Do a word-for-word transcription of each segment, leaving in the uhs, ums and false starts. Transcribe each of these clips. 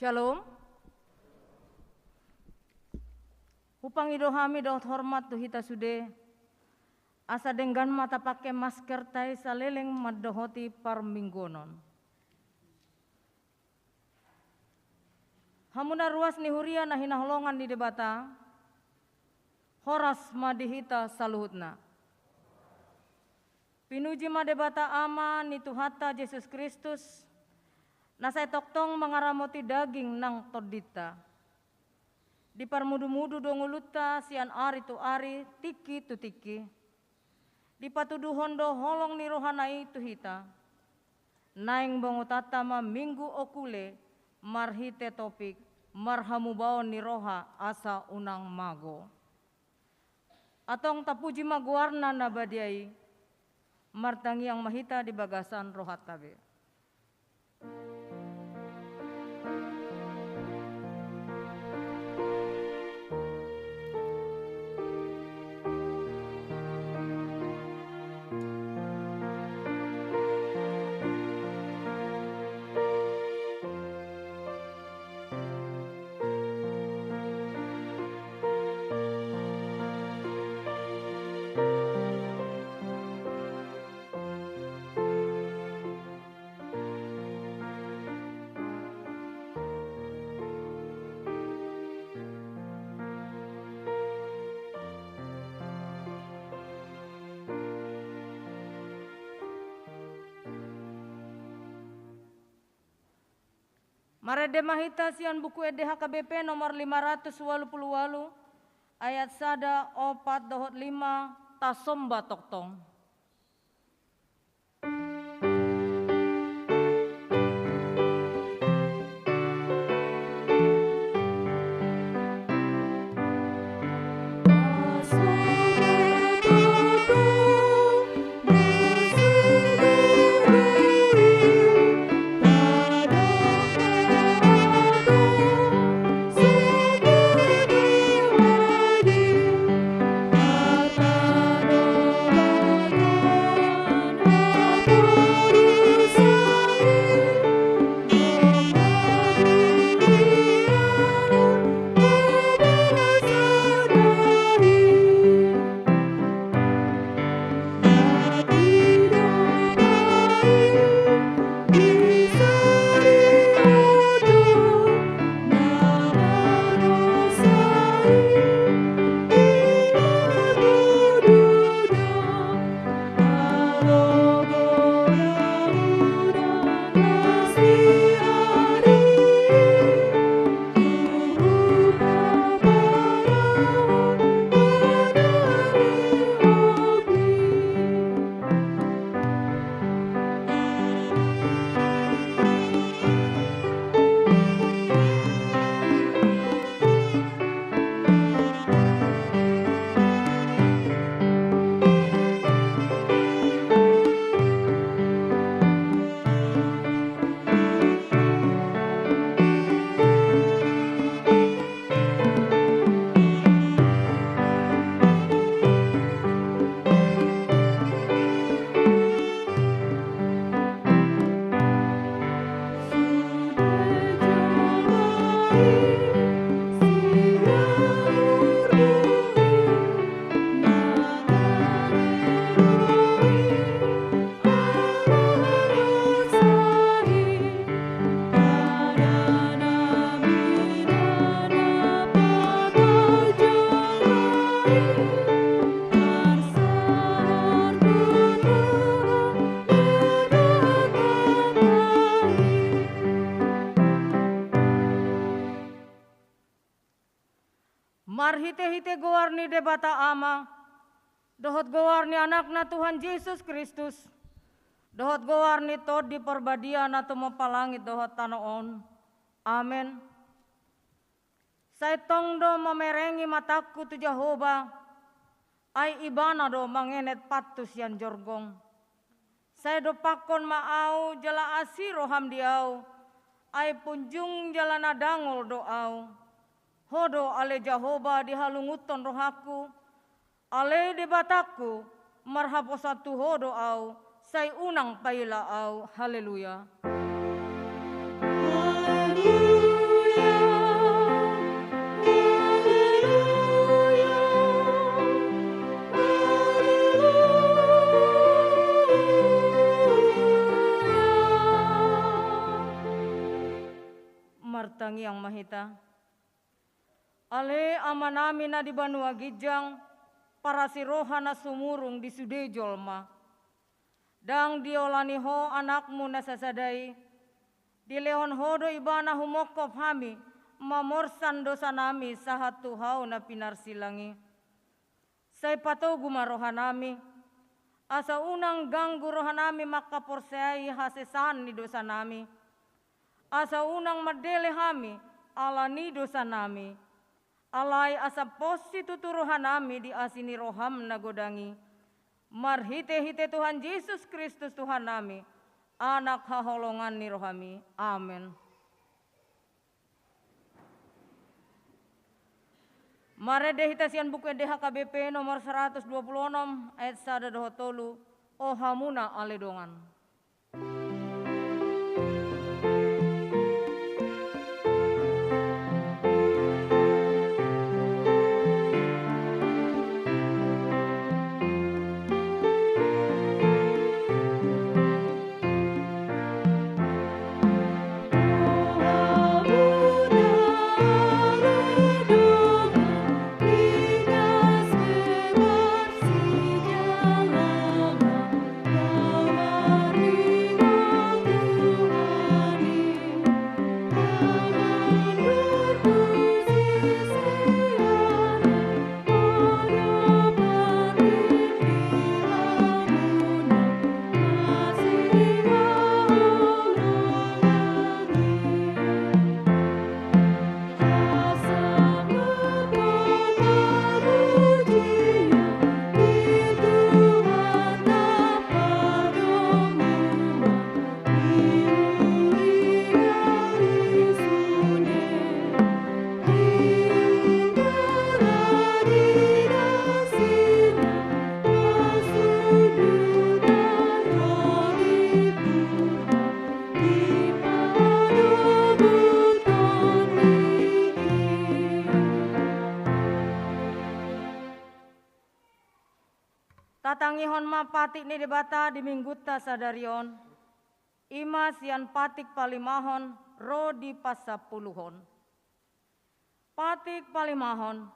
Shalom. Hupangido hami dohot hormat tu hita sude, asa denggan ma tapake maskerta i saleleng mandohoti parmingguon on. Hamu na ruas ni huria na hinaholongan ni Debata, horas ma di hita saluhutna. Pinuji ma Debata Ama ni Tuhanta Jesus Kristus, na sai tongtong mangaramoti daging nang tondinta. Diparmudumudu do ngolunta sian ari tu ari, tingki tu tingki. Dipatuduhon do holong ni rohana i tu hita. Naeng bongotanta ma Minggu Okule marhite topik marhamubaon ni roha asa unang mago. Antong tapuji ma goarna na badia i, martangiang ma hita di bagasan rohanta be. Marende ma hita sian Buku Ende H K B P nomor lima ratus ualu pulu ualu, ayat sada, opat dohot lima, tasomba tongtong. Marhitehite goar ni Debata Ama, dohot goar ni Anakna Tuhan Jesus Kristus, dohot goar ni Tondi Parbadia na tumompa langit dohot tano on. Amen. Sai tong do mamerengi matangku tu Jahowa, ai Ibana do mangenet pantu sian jorgong. Sai dompakkon ma ahu jala asi roham di ahu, ai punjung jala na dangol do ahu. Ho do ale Jahowa dihalungunhon rohangku, ale Debatangku, marhaposan tu Ho do ahu, sai unang paila ahu. Haleluya. Tangiang ma hita. Ale Amanami na di banua ginjang, parasi roha na sumurung di sude jolma. Ndang diolani Ho Anakmu na sasada i, dilehon Ho do Ibana humongkop hami, mamorsan dosanami sahat tu hau na pinarsilang i. Sai patogu ma rohanami, asa unang ganggu rohanami mangkaporseai hasesaan ni dosanami, asa unang mandele hami ala ni dosanami, alai asa pos situtu rohanami di asi ni roham na godang i. Marhitehite Tuhan Jesus Kristus Tuhannami, Anak haholongan ni rohami. Amen. Marende hita sian Buku Ende H K B P nomor saratus dua pulu onom, ayat sada dohot tolu. O hamuna ale dongan. Tatangihon ma patik ni Debata di minggunta sadari on, i ma sian patik palimahon ro di pasampuluhon. Patik palimahon.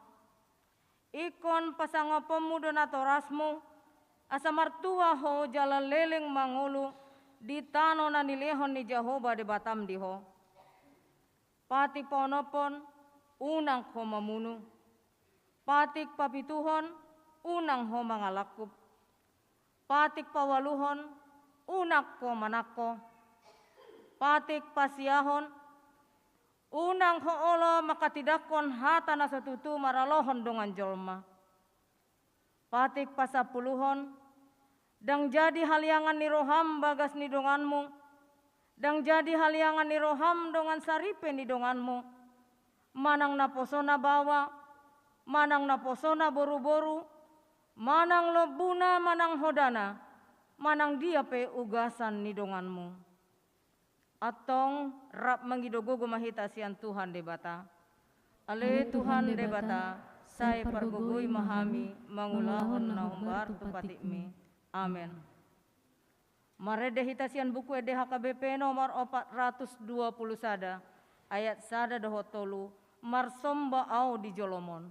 Ingkon pasangaponmu do natorasmu, asa martua ho jala leleng mangolu di tano na nilehon ni Jahowa Debatam di ho. Patik paonomhon, unang ho mamunu. Patik papituhon, unang ho mangalangkup. Patik paualuhon, unang ho manangko. Patik pasiahon, unang ho olo manghatindanghon hata na so tutu maralohon dongan jolma. Patik pasampuluhon, ndang jadi haliangan ni roham bagas ni donganmu, ndang jadi haliangan ni roham dongan saripe ni donganmu, manang naposona baoa, manang naposona boruboru, manang lombuna, manang hodana, manang dia pe ugasan ni donganmu. Antong rap mangido gogo ma hita sian Tuhan Debata. Ale Tuhan Debata, sai pargogoi ma hami mangulahon na hombar tu patikmi. Amen. Marende hita sian Buku Ende H K B P nomor opat ratus dua pulu sada, ayat sada dohot tolu, Marsomba Ahu di Jolom On.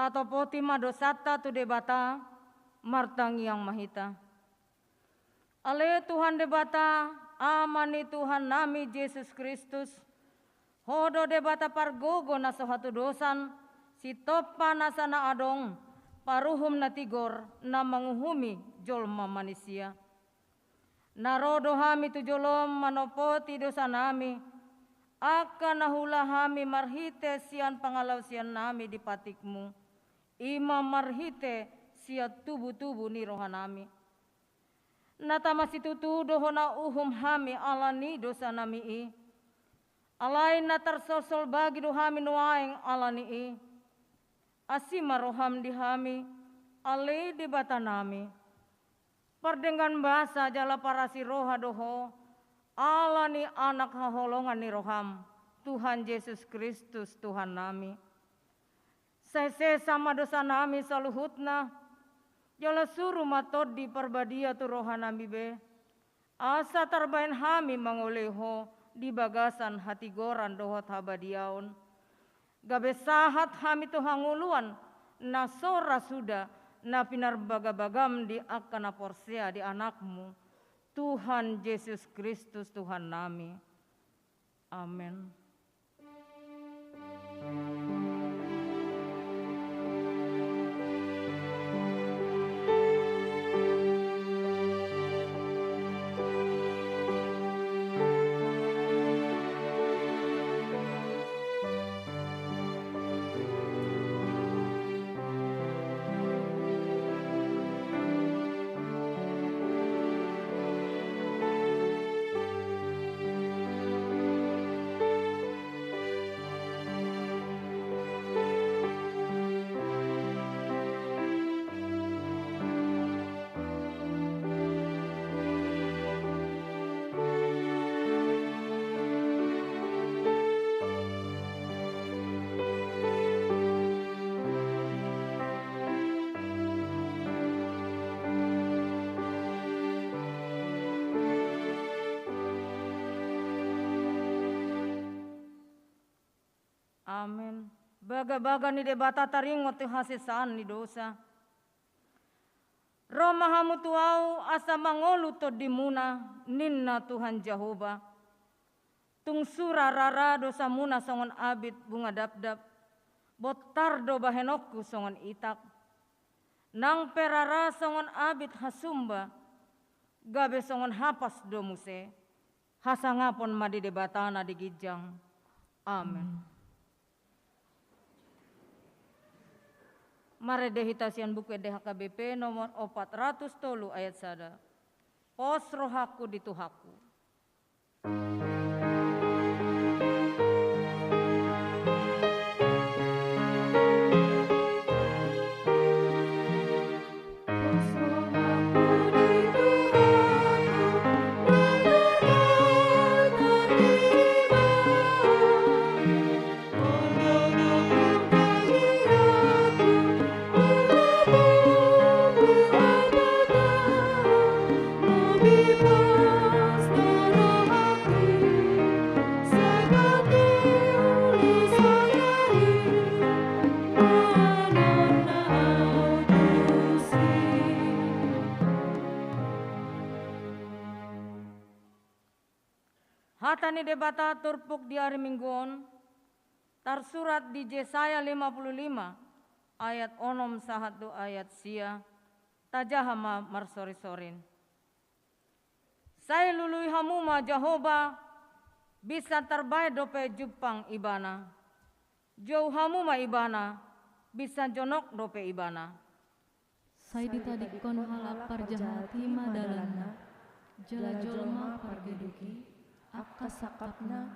Tatopoti ma dosanta tu Debata. Martangiang ma hita. Ale Tuhan Debata, Ama ni Tuhannami Jesus Kristus, Ho do Debata pargogo na so hatudosan, Sitompa nasa na adong, Paruhum na tigor, na manguhumi jolma manisia. Na ro do hami tu jolom manopoti dosanami, angka na huula hami marhite sian pangalaosiannami di patikmu, i ma marhite sian tubutubu ni rohanami. Na tama situtu do hona uhum hami ala ni dosanami i, alai na tarsolsol bagi do hami nuaeng ala ni i. Asi ma roham di hami, ale Debatanami. Pardenggan basa jala parasi roha do Ho, ala ni Anak haholongan ni roham, Tuhan Jesus Kristus Tuhannami. Sai sesa ma dosanami saluhutna, jala suru ma Tondi Parbadia tu rohanami be, asa tarbahen hami mangoloi Ho di bagasan hatigoran dohot habadiaon. Gabe sahat hami tu hangoluan na so ra suda na pinarbagabagam di angka na porsea di Anakmu, Tuhan Jesus Kristus Tuhannami. Amen. Amen. Bagabaga ni Debata taringot tu hasesaan ni dosa. Ro ma hamu tu Ahu asa mangolu tondimuna, ninna Tuhan Jahowa. Tung sura rara dosamuna songon abit bunga dapdap, bontar do bahenonku songon itak. Nang pe rara songon abit hasumba, gabe songon hapas do muse. Hasangapon ma di Debata na di ginjang. Amen. Marende hita sian Buku Ende H K B P nomor opat ratus tolu ayat sada. Pos rohangku di Tuhanku. Hata ni Debata turpuk di ari Minggu on, tarsurat di Jesaya lima puluh lima ayat onom sahat tu ayat sia, tajaha ma marsorinsorin. Sai lului hamu ma Jahowa, binsan tarbahen dope jumpang Ibana. Jou hamu ma Ibana, binsan jonok dope Ibana. Sai ditadingkon halak parjahat i ma dalanna, jala jolma pargeduk i, angka sangkapna,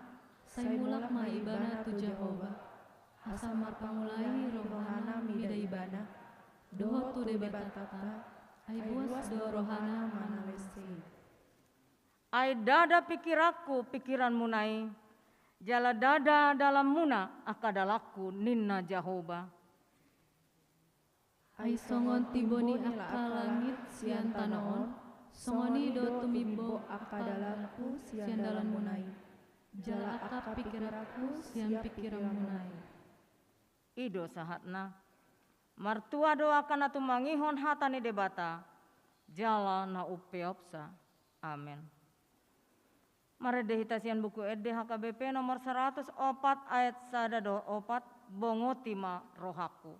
sai mulak ma ibana tu Jahowa, asa marpangulai rohana mida Ibana, dohot tu Debatanta, ai buas do rohana manalese i. Ai ndada pingkiranku pingkiranmuna i, jala ndada dalanmuna angka dalanku, ninna Jahowa. Ai songon timbo ni angka langit sian tano on, songon i do tumimbo angka dalanku sian dalanmuna i, jala angka pingkiranku sian pingkiranmuna i. I do sahatna. Martua do angka na tumangihon hata ni Debata jala na umpeopsa. Amen. Marende hita sian Buku Ende H K B P nomor saratus opat ayat sada dohot opat, Bongoti ma rohangku.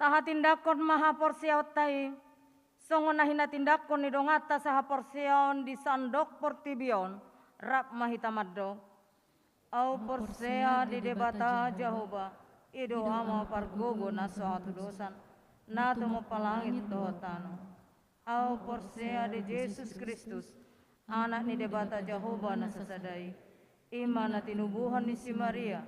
Tahatindangkon ma haporseaonta i, songon na hinatindangkon ni donganta sahaporseaon di sandok portibi on. Rap ma hita mandok. Ahu porsea di Debata Jahowa, i do Ama pargogo na so hatudosan, na tumompa langit dohot tano. Ahu porsea di Jesus Kristus, Anak ni Debata Jahowa na sasada i, i ma na tinubuhon ni si Maria,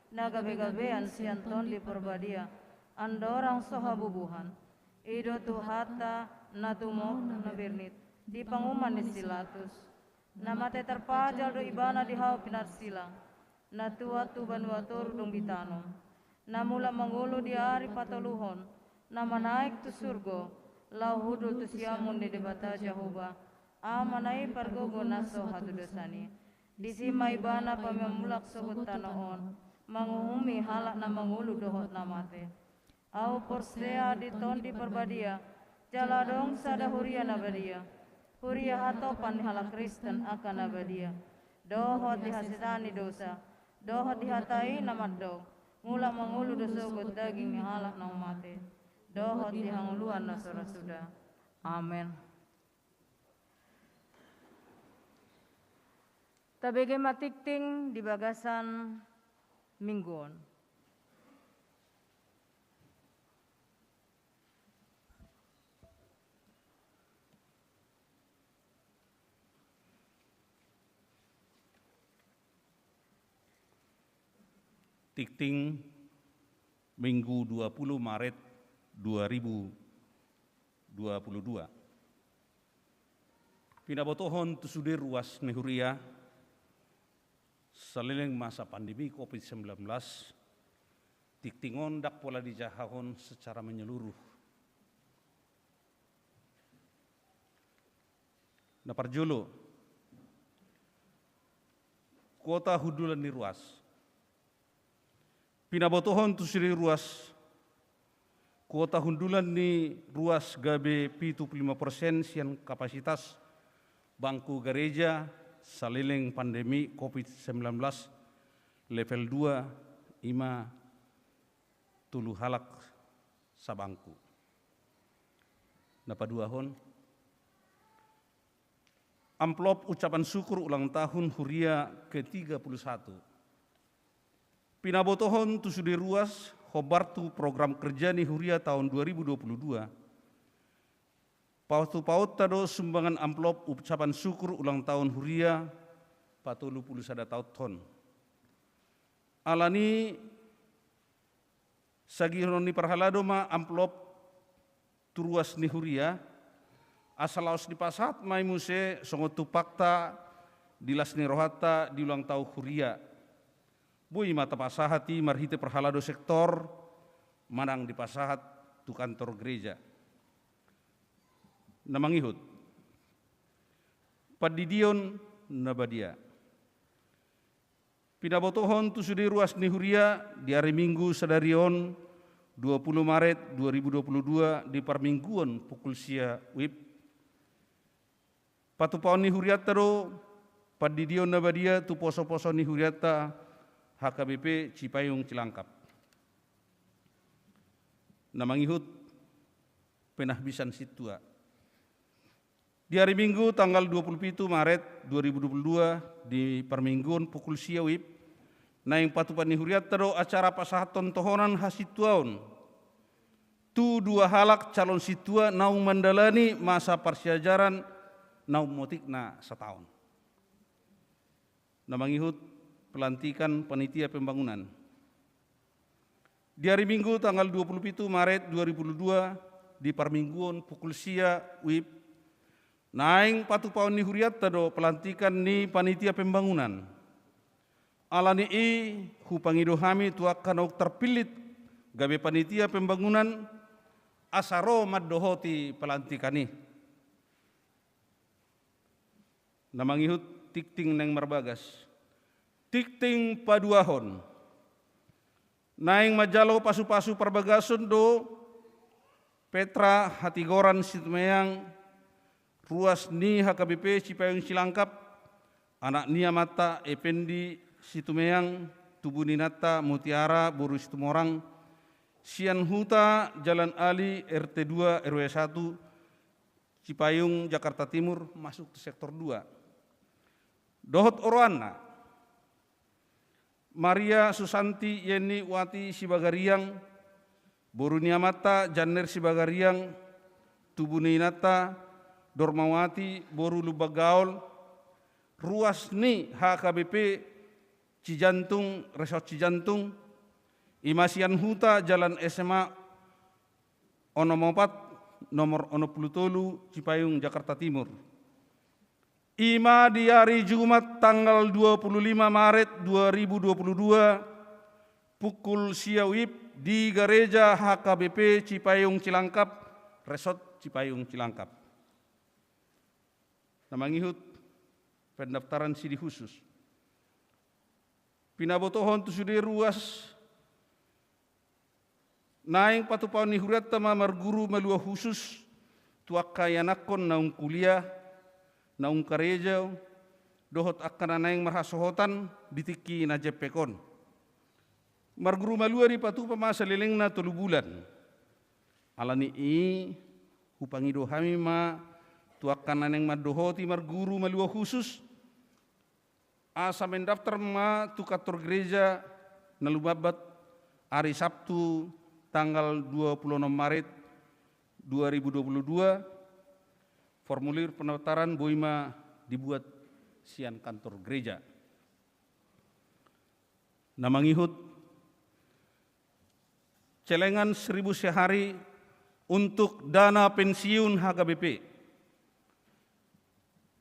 na gabegabean sian Tondi Parbadia, andorang so habubuhan. I do Tuhanta, na tumompa na bernit di panguhuman ni si Pilatus. Na mate tarpajal do Ibana di hau pinarsilang. Na tuat tu banua toru dung ditanom. Na mulak mangolu di ari patoluhon. Na manaek tu surgo, laho hundul tu siamun ni Debata Jahowa, Ama na i pargogo na so hatudosan i. Disi ma Ibana paima mulak sogot tano on, manguhumi halak na mangolu dohot na mate. Ahu porsea di Tondi Parbadia, jala adong sada huria na badia, huria hatopan ni halak Kristen angka na badia, dohot di hasesaan ni dosa, dohot di hata i na mandok, mulak mangolu do sogot daging ni halak naung mate, dohot di hangoluan na so ra suda. Amen. Tabege ma tingting di bagasan Minggu on. Tingting Minggu dua puluh Maret dua ribu dua puluh dua. Pinabotohon tu sude ruas ni huria, saleleng masa pandemi covid sembilan belas, tingting on ndang pola dijahahon secara menyeluruh. Na parjolo, kuota hundulan ni ruas. Pinabotohon tu sude ruas, kuota hundulan ni ruas gabe pitu pulu lima persen sian kapasitas bangku gareja saleleng pandemi covid sembilan belas level dua, i ma tolu halak sabangku. Na paduahon, amplop ucapan syukur ulang tahun huria ketiga puluh satu. Pinabotohon tu sude ruas, hombar tu program kerja ni huria taon dua ribu dua puluh dua, patupaonta do sumbangan amplop ucapan syukur ulang taon huria patolu pulu sada taonhon. Alani sagihonon ni parhalado ma amplop tu ruas ni huria, asa laos dipasahat ma i muse songon tumpakta di las ni rohanta di ulang taon huria. Boi ma tapasahat i marhite parhalado sektor manang dipasahat tu kantor gereja. Na mangihut. Pandidion na badia. Pinabotohon tu sude ruas ni huria di ari Minggu sadari on, dua pulu Maret dua ribu dua pulu dua, di parmingguon pukul sia wib. Patupaon ni hurianta do pandidion na badia tu poso-poso ni hurianta H K B P Cipayung Cilangkap. Na mangihut penahbisan sintua. Di ari Minggu tanggal dua pulu pitu Maret dua ribu dua pulu dua di parmingguon pukul sia wib, naeng patupa ni hurianta do acara pasahathon tohonan hasintuaon tu dua halak calon sintua naung mandalani masa parsiajaran naung motikna sataon. Na mangihut pelantikan panitia pembangunan. Di ari Minggu tanggal dua pulu pitu Maret dua ribu dua pulu dua di parmingguon pukul sia wib, naeng patupaon ni hurianta do pelantikan ni panitia pembangunan. Alani i hupangido hami tu angka naung tarpillit gabe panitia pembangunan asa ro mandohoti pelantikan i. Na mangihut tingting naeng marbagas. Tingting paduahon. Naeng manjalo pasu-pasu parbagason do Petra Hatigoran Situmeang, ruas ni H K B P Cipayung Cilangkap, anak ni amanta Ependi Situmeang, tubu ni inanta Mutiara boru Situmorang, sian huta Jalan Ali R T dua R W satu, Cipayung, Jakarta Timur, masuk tu sektor dua. Dohot oroanna, Maria Susanti Yeni Wati Sibagariang, boru ni amanta Janner Sibagariang, tubu ni inanta Dormawati boru Lumbangaol, ruas ni H K B P Cijantung, Resort Cijantung, i ma sian huta Jalan S M A onom opat, nomor onom pulu tolu, Cipayung, Jakarta Timur. I ma di ari Jumat tanggal dua pulu lima Maret dua ribu dua pulu dua, pukul sia wib di gareja H K B P Cipayung Cilangkap, Resort Cipayung Cilangkap. Na mangihut pendaftaran sidi khusus. Pinabotohon tu sude ruas, naeng patupaon ni hurianta ma marguru malua khusus tu angka ianakhon naung kuliah, naung karejo, dohot angka na naeng marhasohotan di tingki na jempek on. Marguru malua dipatupa ma salelengna tolu bulan. Alani i hupangido hami ma tu angka na naeng mandohoti marguru malua khusus, asa mendaftar ma tu kantor gereja na lumambat ari Sabtu tanggal dua pulu onom Maret dua ribu dua pulu dua, formulir pendaftaran boi ma dibuat sian kantor gereja. Na mangihut celengan seribu sehari untuk dana pensiun H K B P.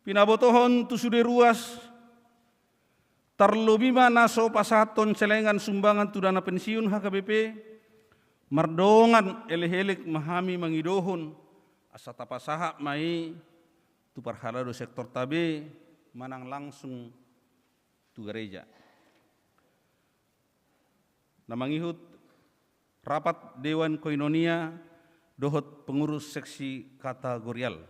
Pinabotohon tu sude ruas, tarlobi ma na so pasahathon celengan sumbangan tu dana pensiun H K B P, mardongan elek-elek ma hami mangidohon, asa tapasahat ma i tu parhalado sektorta be manang langsung tu gareja. Na mangihut rapat Dewan Koinonia dohot pengurus seksi kategorial.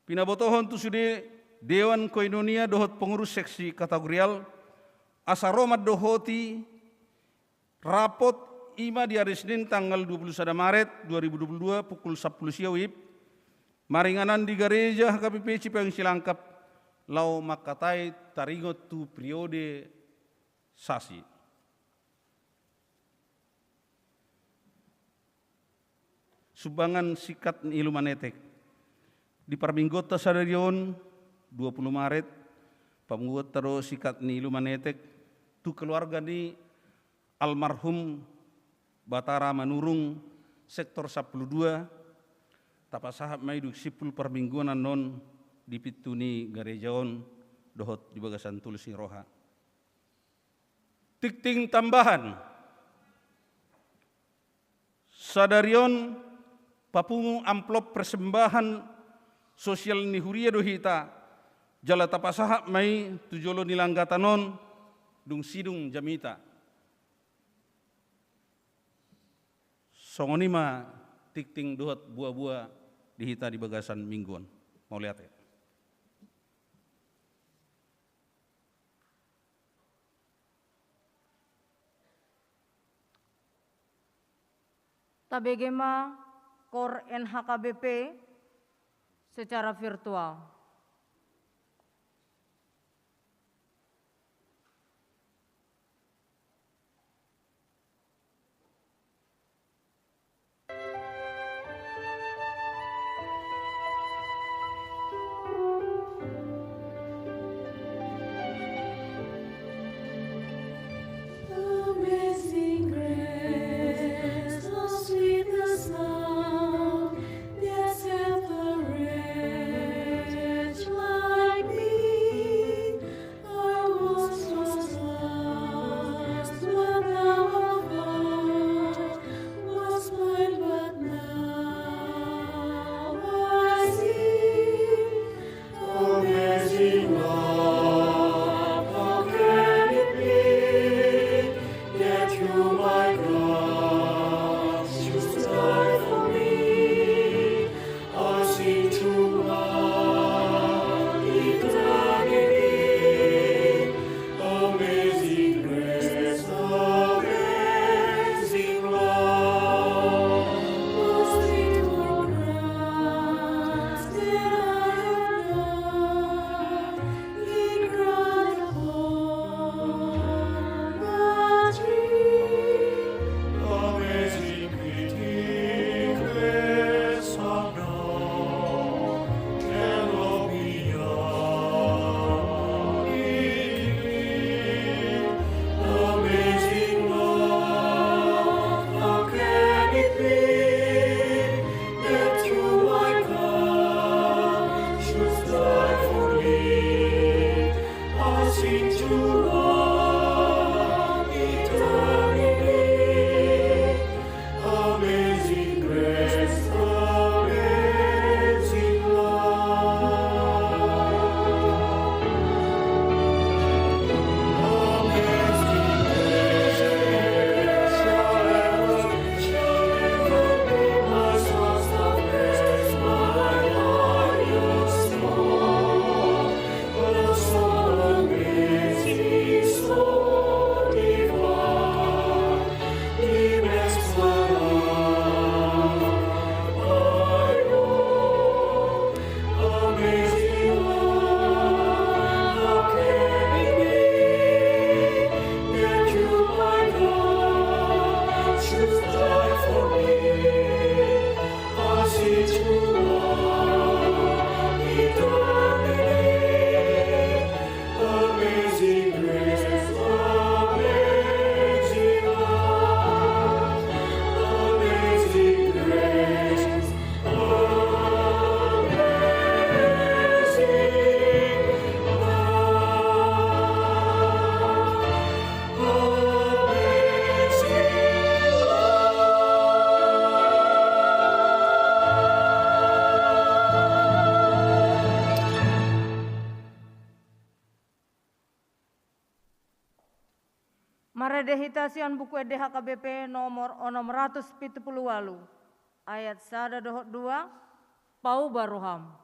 Pinabotohon tu sude Dewan Koinonia dohot pengurus seksi kategorial, asa ro mandohoti rapot i ma di ari Senin tanggal dua pulu sada Maret dua ribu dua pulu dua pukul sampulu sia wib, maringanan di gareja H K B P Cipayung Cilangkap, laho mangkatai taringot tu periode sasi. sumbangan singkat ni Ilumanetek. Di parmingguonta sadari on, dua pulu Maret, pamunguonta do singkat ni Ilumanetek tu keluarga ni almarhum Batara Manurung, sektor sampulu dua, tapasahat ma i dung simpul parmingguan annon di pintu ni gareja on dohot di bagasan tulus ni roha. Tingting tambahan. Sadari on papungu amplop persembahan sosial ni huria do hita, jala tapasahat ma i tu jolo ni langgatan on, dung sidung jamita. Songon i ma tingting dohot buabua di hita di bagasan minggu on. Mauliate. Tabege ma KOR N H K B P secara virtual. Amazing grace, how sweet the sound that saved a wretch like me. I once was lost, but now I'm found, was blind, but now I see. Amazing love, how can it be that you, my God, should die for me? I sing throughout eternity, Amazing grace, amazing love, most beautiful grace that I have known. He cried upon the tree. Amazing pity, grace unknown, and love beyond belief. Amazing love, how can it be that you, my God, should die for me? Passing through all eternity, Amazing grace, amazing love. Amazing grace, shall ever, shall ever be my source of grace, my highest hope. Amazing grace, amazing love, amazing grace, amazing love, amazing love. Marende hita sian Buku Ende H K B P nomor onom ratus pitu pulu ualu, ayat sada dohot dua, Pauba roham.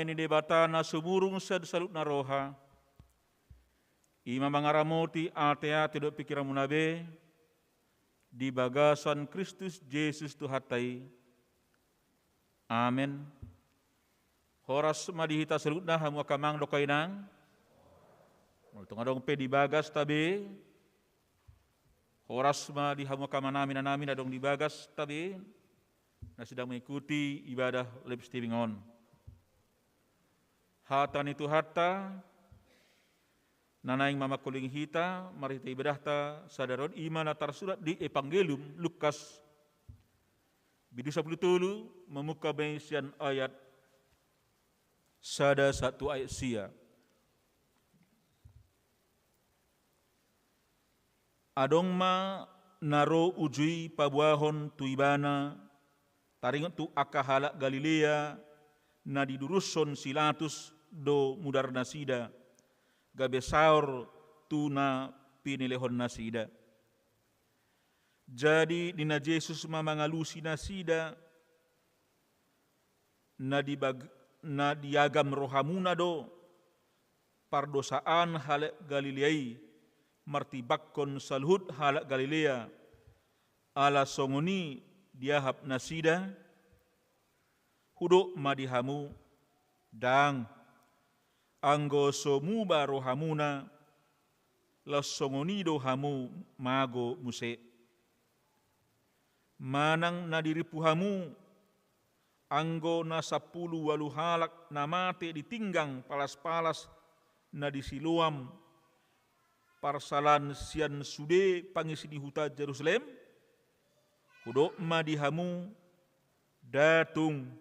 ni Debata na sumurung sian saluhutna roha, i ma mangaramoti ateate dohot pingkiranmuna be, di bagasan Kristus Jesus Tuhanta i. Amen. Horas ma di hita saluhutna, hamu angka amang dohot inang. Molo tung adong pe di bagasta be, horas ma di hamu angka amanami, inanami na adong di bagasta be, na sedang mengikuti ibadah live streaming on. Hata ni Tuhanta na naeng mamangkulingi hita marhite ibadahta sadari on, i ma na tarsurat di Evangelium Lukas, bindu sampulu tolu, mamungka ma i sian ayat sada sahat tu ayat sia. Adong ma na ro uju i paboahon tu Ibana, taringot tu angka halak Galilea na didurushon si Pilatus do mudarnasida, gabe saor tu na pinelehonnasida. Jadi ninna Jesus ma mangalusi nasida, na dibag-, na diagam rohamuna do pardosaan halak Galilea i martimbangkon saluhut halak Galilea, ala songon i diahap nasida? Hudok ma di hamu, ndang, anggo so muba rohamuna, laos songon i do hamu mago muse. Manang na dirimpu hamu, anggo na sampulu ualu halak na mate di tinggang palas-palas na di Siloam, parsalaan sian sude pangisi ni huta Jerusalem? Hudok ma di hamu, nda tung,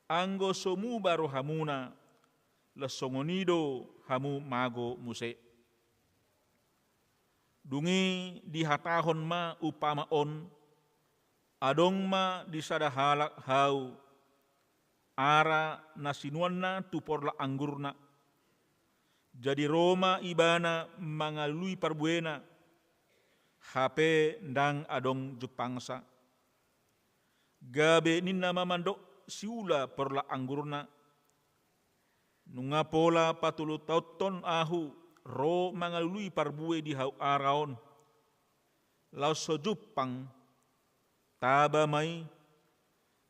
anggo so muba rohamuna, laos songon i do hamu mago muse. Dung i dihatahon ma umpama on, adong ma di sada halak hau, ara na sinuanna tu porlak anggurna. Jadi ro ma ibana mangalului parbuena, hape ndang adong jumpangsa. Gabe ninna ma mandok siula porlak anggurna, nunga pola patoluhonton ahu ro mangalului parbue di hau ara on, laos so jumpang. Taba ma i,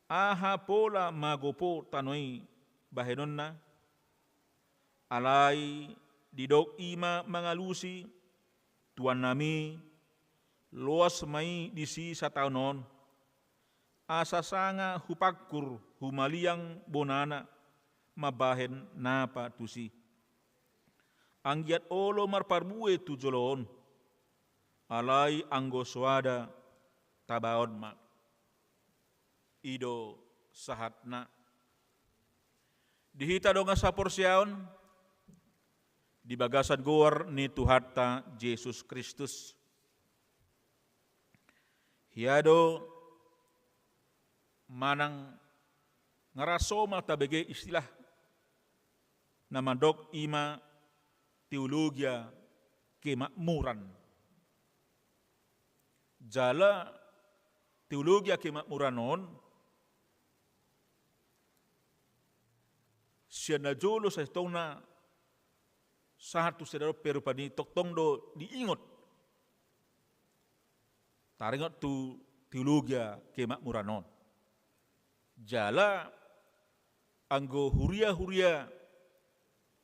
aha pola magopo tano i bahenonna? Alai didok i ma mangalusi, tuannami, loas ma i disi sataon on, asa sanga hupangkur humaliang bonana mambahen napa tusi. Anggiat olo marparbue tu jolo on, alai anggo soada, tabaon ma. I do sahatna. Di hita dongan saporseaon, di bagasan goar ni Tuhanta Jesus Kristus, hea do manang nga ra so ma tabege istilah na mandok i ma teologia kemakmuran. Jala teologia kemakmuran on, sian na jolo sai tongtong na sahat tu sadari on pe rupani tongtong do diingot, taringot tu teologia kemakmuran on. Jala anggo huria-huria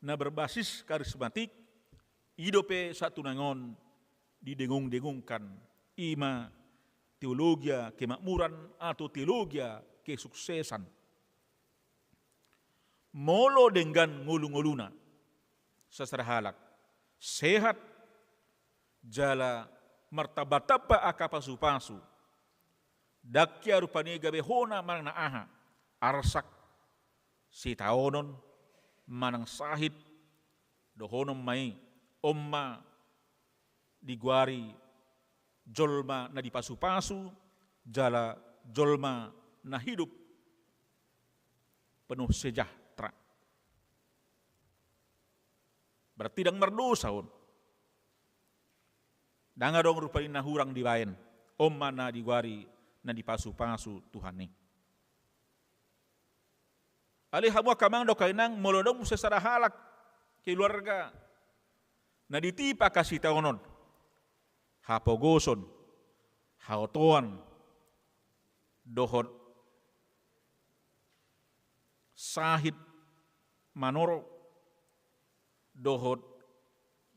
na berbasis karismatik, i dope sahat tu nuaeng on didengungdengungkan, i ma teologia kemakmuran atau teologia kesuksesan. Molo denggan ngolungoluna sasada halak, sehat, jala martambatamba angka pasupasu, ndang hea rupani gabe hona manang na aha, arsak, sitaonon, manang sahit, dohonon ma i, on ma digoari jolma na dipasupasu, jala jolma na hidup penuh sejahtera. Berarti ndang mardosa on. Ndang adong rupani na hurang dibaen. On ma na digoari na dipasupasu Tuhan i. Alai hamu angka amang dohot inang, molo adong muse sada halak, keluarga, na ditipa hasitaonon, hapogoson, haotoan, dohot sahit, manoro, dohot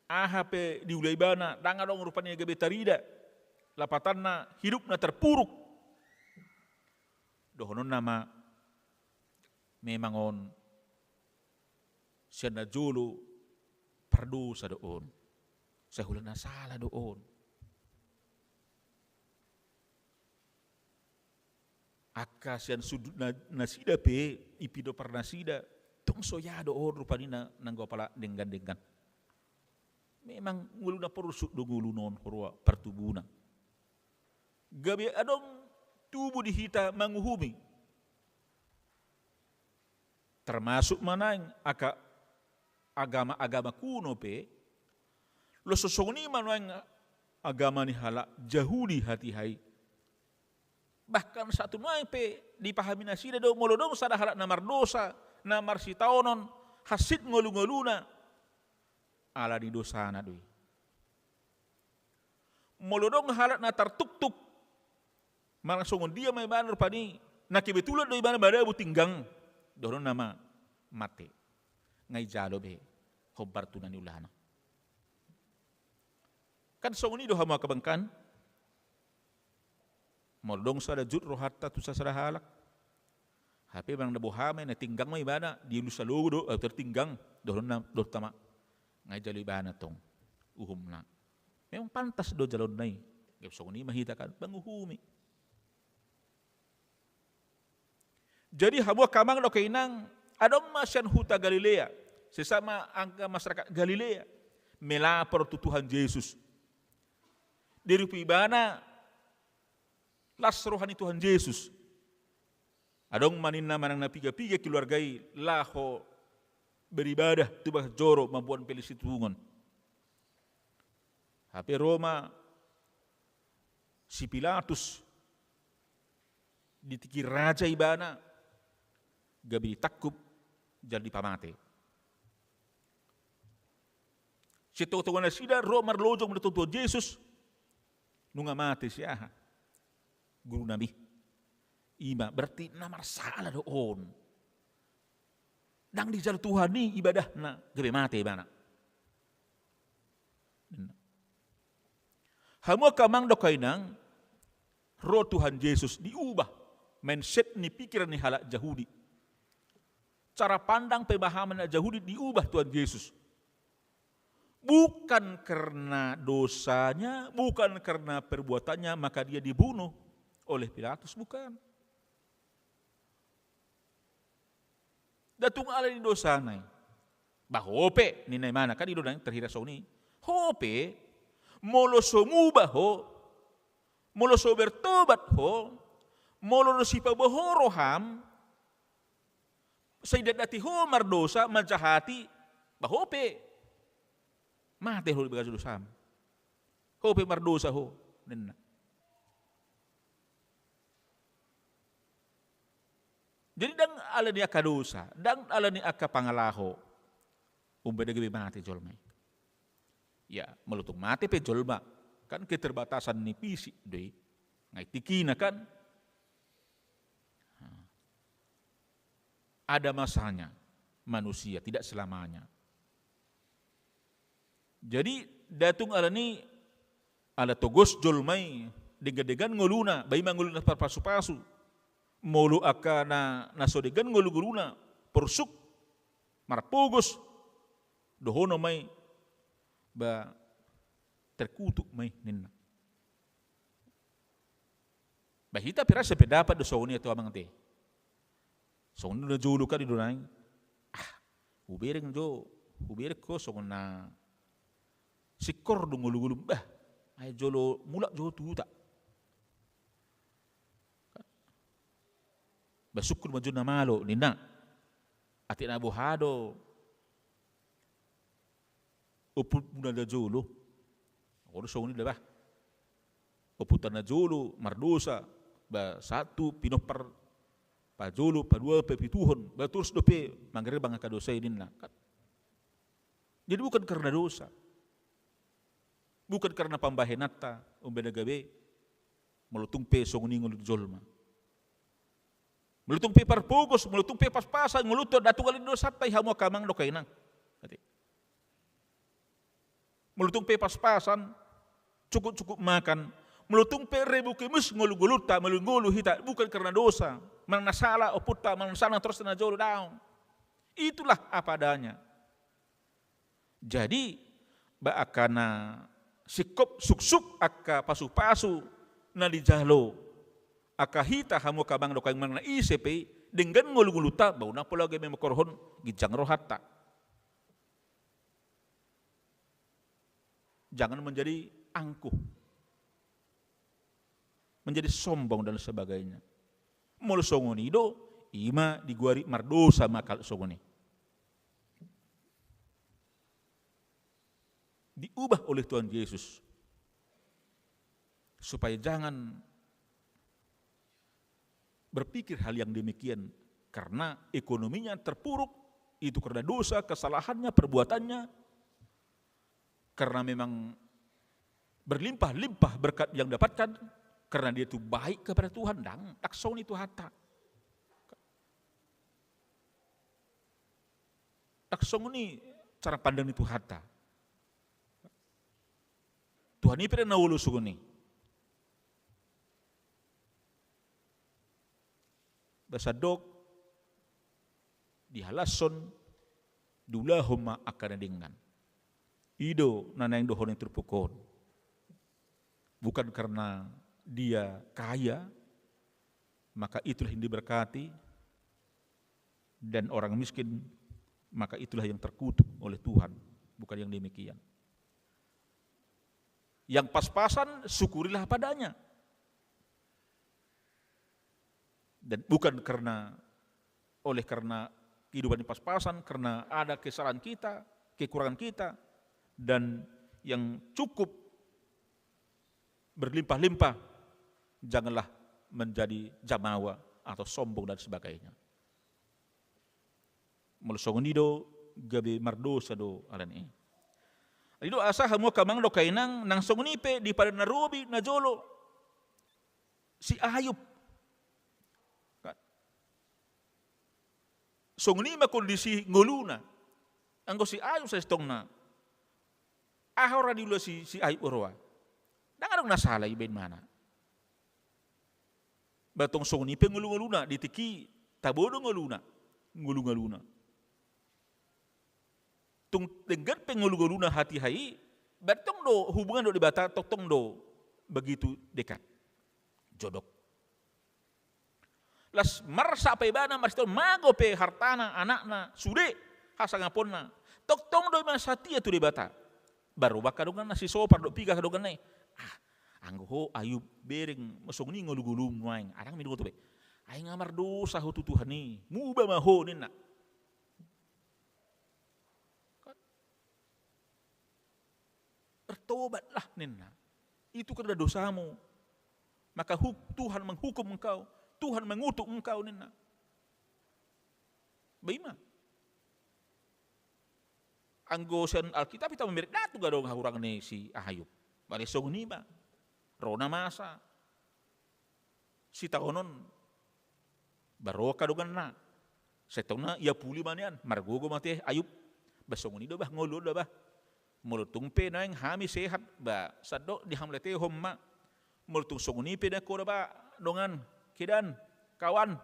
aha pe diula ibana, ndang adong rupani gabe tarida, lapatanna hidupna terpuruk. Dohononna ma, memang on sian na jolo pardosa do on, sai hulahula na sala do on. Angka sian sundut na, nasida pe, i pinompar nasida, tong so ia do on rupani na, nanggo apala denggan-denggan. Memang ngolu na porsuk do ngoluna on, huroha partubuna. Gabe adong tubu di hita manguhumi. Termasuk ma nuaeng angka agama-agama kuno pe, laos songon i ma nuaeng agama ni halak Jahudi hatiha i. Bahkan sahat tu nuaeng pe dipahami nasida do, molo adong sada halak na mardosa, na marsitaonon, hansit ngolu-ngoluna, ala ni dosana do i. Molo adong halak na tartuktuk, manang songon dia ma ibana rupani, na kebetulan do ibana madabu tinggang, dohononna ma mate. Nga ijalo be hombar tu na niulahna. Kan songon i do hamu angka amang kan? Molo adong sada jut rohanta tu sasada halak, hape manang na boha ma i, na tinggang ma ibana, diulus alogo do, aut tinggang, dohononna, dohononta ma, nga ijalo ibana tong uhumna. Memang pantas do jaloonna i. Gabe songon i ma hita kan manguhumi. Jadi hamu angka amang dohot inang, adong ma sian huta Galilea, sesama angka masyarakat Galilea, melapor tu Tuhan Jesus. Dirupi ibana, las roha ni Tuhan Jesus. Adong ma ninna manang na piga-piga keluarga i laho beribadah tu bagas joro mamboan pelean situtungon. Hape ro ma si Pilatus, ditingki raja ibana, gabe ditangkup, jala dipamate. Sian tonga-tonga nasida ro marlojong manontong Tuhan Jesus, nunga mate si aha? Gurunami. I ma berarti na marsala do on. Ndang dijalo Tuhan i ibadahna, gabe mate ibana. Hamu angka amang dohot inang, ro Tuhan Jesus, diubah mindset ni pikiran ni halak Jahudi. Cara pandang pemahaman halak Jahudi diubah Tuhan Jesus. Bukan karena dosanya, bukan karena perbuatannya, maka dia dibunuh oleh Pilatus, bukan. Nda tung ala ni dosana i. Bah, ho pe, ninna ibana, kan i do nang terhira songon i. Ho pe, molo so mubah ho, molo so bertobat ho, molo so sipaboa ho roham, sai ndang dati ho mardosa, manjahati, bah, ho pe mate ho di bagasan dosam. Ho pe mardosa ho, ninna. Jadi ndang ala ni angka dosa, ndang ala ni angka pangalaho, umbahen na gabe mate jolma i. Ya, molo tung mate pe jolma, kan keterbatasan ni fisik do i. Nga i tingkina kan. Ada masanya manusia, tidak selamanya. Jadi, nda tung ala ni, ala togos jolma i, denggan-denggan ngoluna, ba i ma ngolu na parpasu-pasu. Molo angka na, na so denggan ngolu-ngoluna, porsuk, marpogos, dohonon ma i, ba terkutuk ma i, ninna. Ba hita pe ra sependapat do songon i, ate amang, ate. Songon i do na jolo kan i do nang. Ah, hubereng jo, hubereng ho songon na singkor do ngolu-ngolum, bah. Ai jolo mulak jo tu huta. Ba sungkun ma jo na malo, ninna. Atik na boha do ompungmuna na jolo. Songon i do bah. Ompunta na jolo mardosa, ba sahat tu pinompar pajolo, padua, papituhon, ba torus dope mangerbang angka dosa i ninna. Kan? Jadi bukan karena dosa. Bukan karena pambahenanta, umbahen na gabe, molo tung pe songon i ngolu ni jolma. Molo tung pe parpogos, molo tung pe paspasan, ngolunta ndang tugal i dosanta i hamu angka amang dohot inang. Molo tung pe paspasan, cukup-cukup makan. Molo tung pe rebukimus ngolu-ngolunta, molo ngolu hita, bukan karena dosa. Manang na sala ompunta, manang na sala na torus na jolo daong. Itulah apa adanya. Jadi, ba angka na singkop suksuk angka pasu-pasu na dijalo angka hita hamu angka amang dohot inang, manang na ise pe i, denggan ngolu-ngolunta, ba unang pola gabe mangkorhon ginjang rohanta. Jangan menjadi angkuh, menjadi sombong dan sebagainya. Molo songon i do, i ma digoari mardosa ma angka halak songon i. Diubah oleh Tuhan Yesus supaya jangan berpikir hal yang demikian, karena ekonominya terpuruk, itu karena dosa, kesalahannya, perbuatannya, karena memang berlimpah-limpah berkat yang dapatkan, karena dia itu baik kepada Tuhan, ndang, ndang songon i Tuhanta. Ndang songon i cara pandang ni Tuhanta. Tuhan i pe ndang na olo songon i. Ba sandok dihalashon, diulahon ma angka na denggan. I do na naeng dohonon ni turpuk on. Bukan karena dia kaya, maka itulah yang diberkati, dan orang miskin, maka itulah yang terkutuk oleh Tuhan. Bukan yang demikian. Yang pas-pasan, syukurilah padanya. Dan bukan karena, oleh karena kehidupan yang pas-pasan, karena ada kesalahan kita, kekurangan kita, dan yang cukup berlimpah-limpah, janganlah menjadi jamawa atau sombong dan sebagainya. Molo songon i do, gabe mardosa do alani i. I do asa hamu angka amang dohot inang, nang songon i pe di Padan na Robi na jolo, si Ayub. Kan? Songon i ma kondisi ngoluna. Anggo si Ayub sasintongna, aha ra diula si, si Ayub roa? Ndang adong na sala ibaen ibana. Ba tong songon i pe ngolu-ngoluna, di tingki tabo do ngoluna, ngolu-ngoluna. Tung denggan pe ngolu-ngoluna hatiha i, berarti tong do hubungan dohot Debata, tongtong do begitu dekat. Jodok. Las marsak pe ibana, marsitongtong mago pe hartana, anakna, sude hasangaponna. Tongtong do ibana satia tu Debata. Baru angka donganna si Sopar dohot piga angka donganna i. Ah, anggo ho Ayub bereng songon i ngolu-ngolum nuaeng, adong ma diboto be. Ai nga mardosa ho tu Tuhan i, muba ma ho ninna. Kan? Bertobatlah ninna. Itu karena dosamu. Maka hu-, Tuhan menghukum engkau, Tuhan mengutuk engkau ninna. Ba i ma. Anggo sian Alkitab hita mamereng, ndang tung adong hahurang ni si Ayub. Ba songon i ma. Ro na masa. Sitaonon. Ba ro angka donganna. Sasintongna ia puli ma nian, margogo ma tu Ayub. Ba songon i do bah ngolu on da bah. Molo tung pe naeng hami sehat, ba sandok dihamauliatehon ma. Molo tung songon i pe naeng ho da bah dongan, kedan, kawan,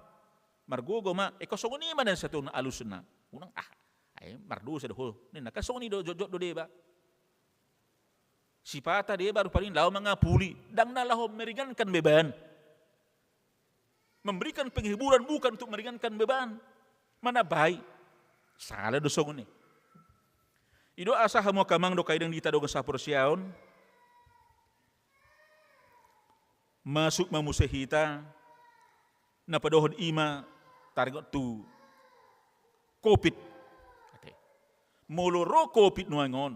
margogo ma. Ingkon songon i ma nian sasintongna alusna. Unang ah, ai mardosa do ho ninna, kan songon i do, jotjot do deba. Sipata deba rupani laho mangapuli, ndang na laho meringankan beban. Memberikan penghiburan bukan untuk meringankan beban. Mana baik. Sala do songon i. I do asa hamu angka amang dohot inang di hita dongan saporseaon, masuk ma muse hita, na padohon i ma taringot tu Covid. Ate. Molo ro Covid nuaeng on,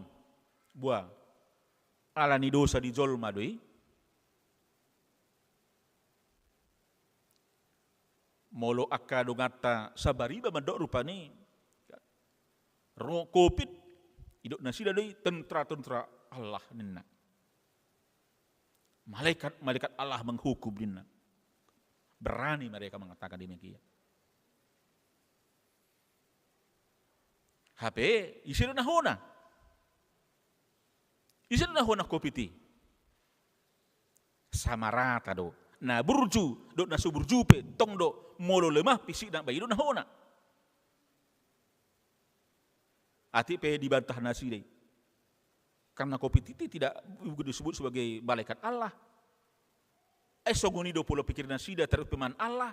boa, alani dosa ni jolma do i. Molo angka donganta sabariba mandok rupani, ro covid, idok nasida do i tentra-tentra Allah ninna. Malaikat-malaikat Allah menghukum ninna. Berani mereka mengatakan demikian. Hape ise do na hona? Ise do na hona covid i? Sama rata do. Na burju dohot na so burju pe tong do, molo lemah fisikna, ba i do na hona. Atik pe dibantah nasida i. Karena covid itu tidak disebut sebagai malaikat Allah. Eh, songon i do pola pikir nasida terhadap firman Allah.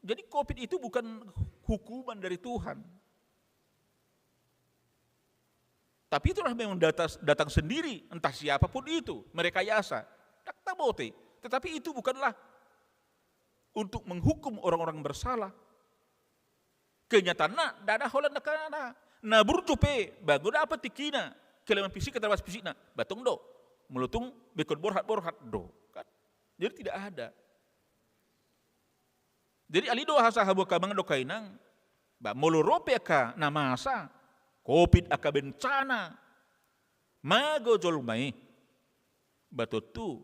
Jadi covid itu bukan hukuman dari Tuhan. Tapi itulah memang data-, datang sendiri, entah siapapun itu, merekayasa. Ndang taboto i. Tetapi itu bukanlah untuk menghukum orang-orang bersalah. Kenyataanna, ndada holan na kana. Na burju pe, ba nunga dapot tingkina, kelemahan fisik, keterbatasan fisikna, ba tong do. Molo tung ingkon borhat, borhat do. Kan? Jadi tidak ada. Jadi alai do asa hamu angka amang dohot inang, ba molo ro pe angka na masa, covid angka bencana, mago jolma i, ba tontu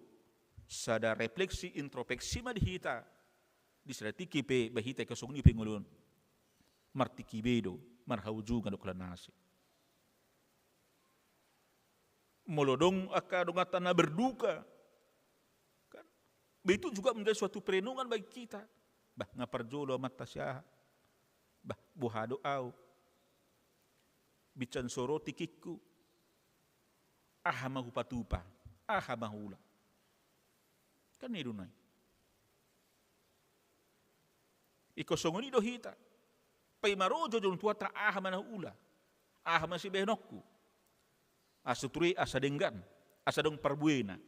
sada refleksi, introspeksi ma di hita. Di sada tingki pe, ba hita angka songon i pe ngolu on. Martingki be do, marhaujungan do holan na asing. Molo adong angka donganta na berduka, kan? Ba itu juga menjadi suatu perenungan bagi kita. Bah, nga parjolo amanta si aha. Bah, boha do au. Binsan so ro tingkingku. Aha ma hupatupa, aha ma huula. Kan i do nai. Ingkon songon i do hita. Paima ro joujou ni Tuhanta, aha ma na huula. Aha ma sibahenonku. Asa ture, asa denggan, asa adong parbuena.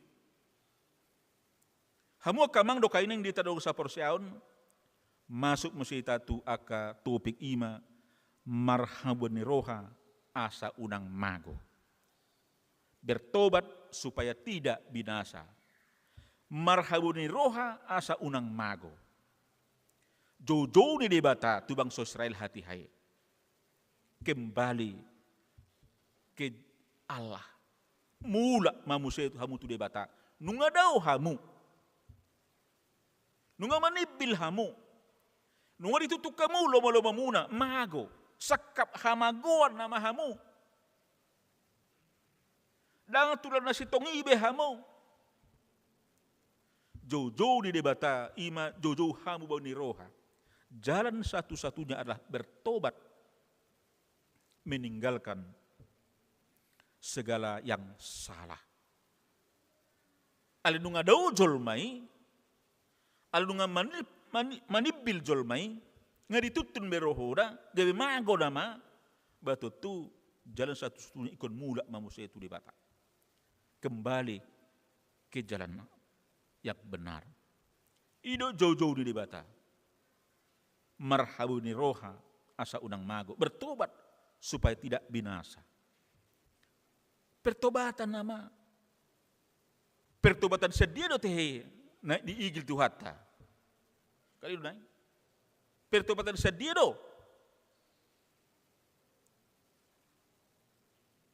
Hamu angka amang dohot inang di hita dongan saporseaon, masuk muse hita tu angka topik i ma, marhabuan ni roha asa unang mago. Bertobat supaya tidak binasa. Marhabuan ni roha asa unang mago. Joujou ni Debata tu bangso Israel hatiha i. Kembali ke Allah. Mulak ma muse hamu tu Debata. Nunga dao hamu. Nunga manimbil hamu. Nunga ditutung hamu lomo-lomomuna. Mago. Sangkap hamagoan nama hamu. Ndang tulan na sintong i be hamu. Joujou ni Debata, i ma joujou hamubaon ni roha. Jalan satu-satunya adalah bertobat, meninggalkan segala yang salah. Alai nunga dao jolma i, alai nunga mani-, mani-, manimbil jolma i, nga dituntun be rohona, gabe mago nama, ba tontu jalan satu-satunya ingkon mulak ma muse tu Debata. Kembali ke jalan yang benar. I do joujou ni Debata. Marhabuan ni roha asa unang mago. Bertobat supaya tidak binasa. Pertobatan nama. Pertobatan sian dia do tehe na diigil Tuhanta. Kan i do nai. Pertobatan sian dia do.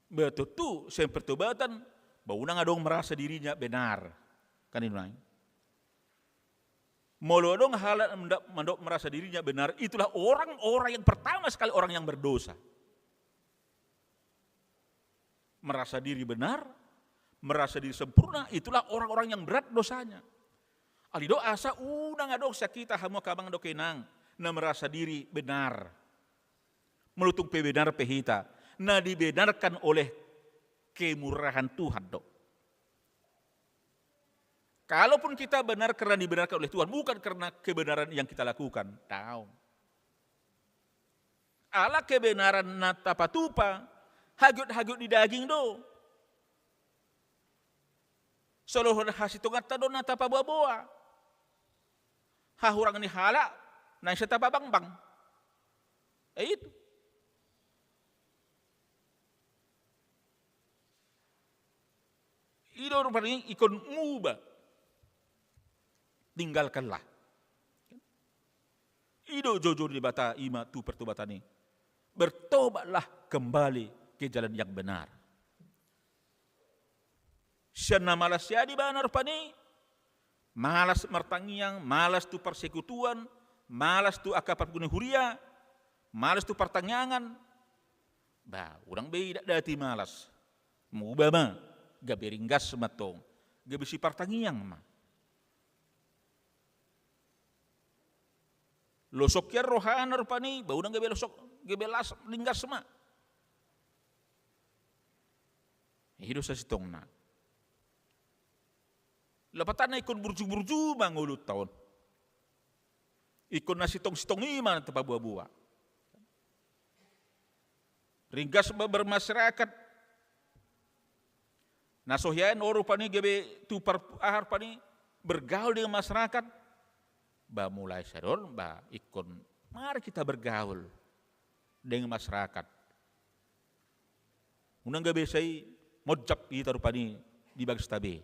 Ba tontu sian pertobatan, ba unang adong merasa dirinya benar. Kan i do nai. Molo adong halak mandok, mandok merasa dirinya benar, itulah orang-orang yang pertama sekali orang yang berdosa. Merasa diri benar, merasa diri sempurna, itulah orang-orang yang berat dosanya. Alai do asa unang adong sian hita hamu angka amang dohot inang na merasa diri benar. Molo tung pe benar pe hita, na dibenarkan oleh kemurahan Tuhan do. Kalaupun kita benar karena dibenarkan oleh Tuhan, bukan karena kebenaran yang kita lakukan. Daong. Ala kebenaran na tapatupa, hagiot-hagiot ni daging do. Solohan hasitonganta do na tapaboa-boa. Hahurang ni halak, na sai tapabangbang. Eh, itu. I do rupani ingkon muba. Tinggalkanlah. I do joujou ni Debata, i ma tu pertobatan i. Bertobatlah kembali ke jalan yang benar. Sian na malas i, di mana rupani? Malas martangiang, malas tu parsekutuan, malas tu angka parpunguan huria, malas tu partangiangan. Ba, unang be idatdati malas. Muba ma, gabe ringgas ma tong. Gabe sipartangiang ma. Losok hian rohana rupani, ba unang gabe losok, gabe las, ringgas ma. I do sasintongna. Lapatanna ingkon burju-burju ma ngolunta on. Ingkon na sintong-sintong i ma na tapaboa-boa. Ringgas ma bermasyarakat. Na so hian on rupani gabe tu par-, aha rupani, bergaul dengan masyarakat. Ba mulai sadon, ba ingkon mari kita bergaul dengan masyarakat. Unang gabe sai monjap hita rupani di bagasta be.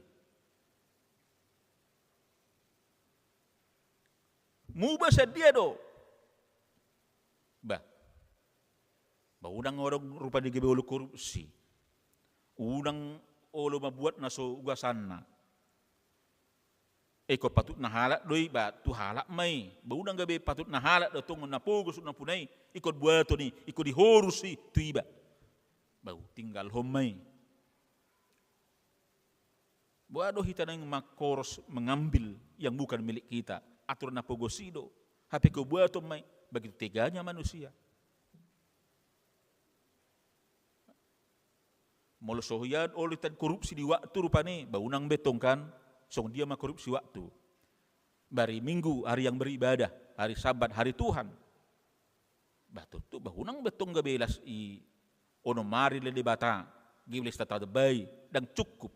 Muba sian dia do? Ba. Ba unang adong rupani gabe olo korupsi. Unang olo mambuat na so ugasanna. Ingkon patutna halak do i, ba tu halak ma i. Ba unang gabe patutna halak do tong na pogos na puna i, ingkon buaton i, ingkon dihorus i tu iba. Ba tinggalhon ma i. Boha do hita naeng manghoros, mengambil yang bukan milik kita? Aturan na pogos i do. Hape ingkon buaton ma i, begitu teganya manusia. Molo so hian olo hita korupsi di waktu rupani, ba unang be tong kan, songon dia ma korupsi waktu. Ba hari Minggu, hari yang beribadah, hari Sabat, hari Tuhan. Ba tontu, ba unang be tong gabe las i onom ari leleng Debata, gabe las tatambai, ndang cukup.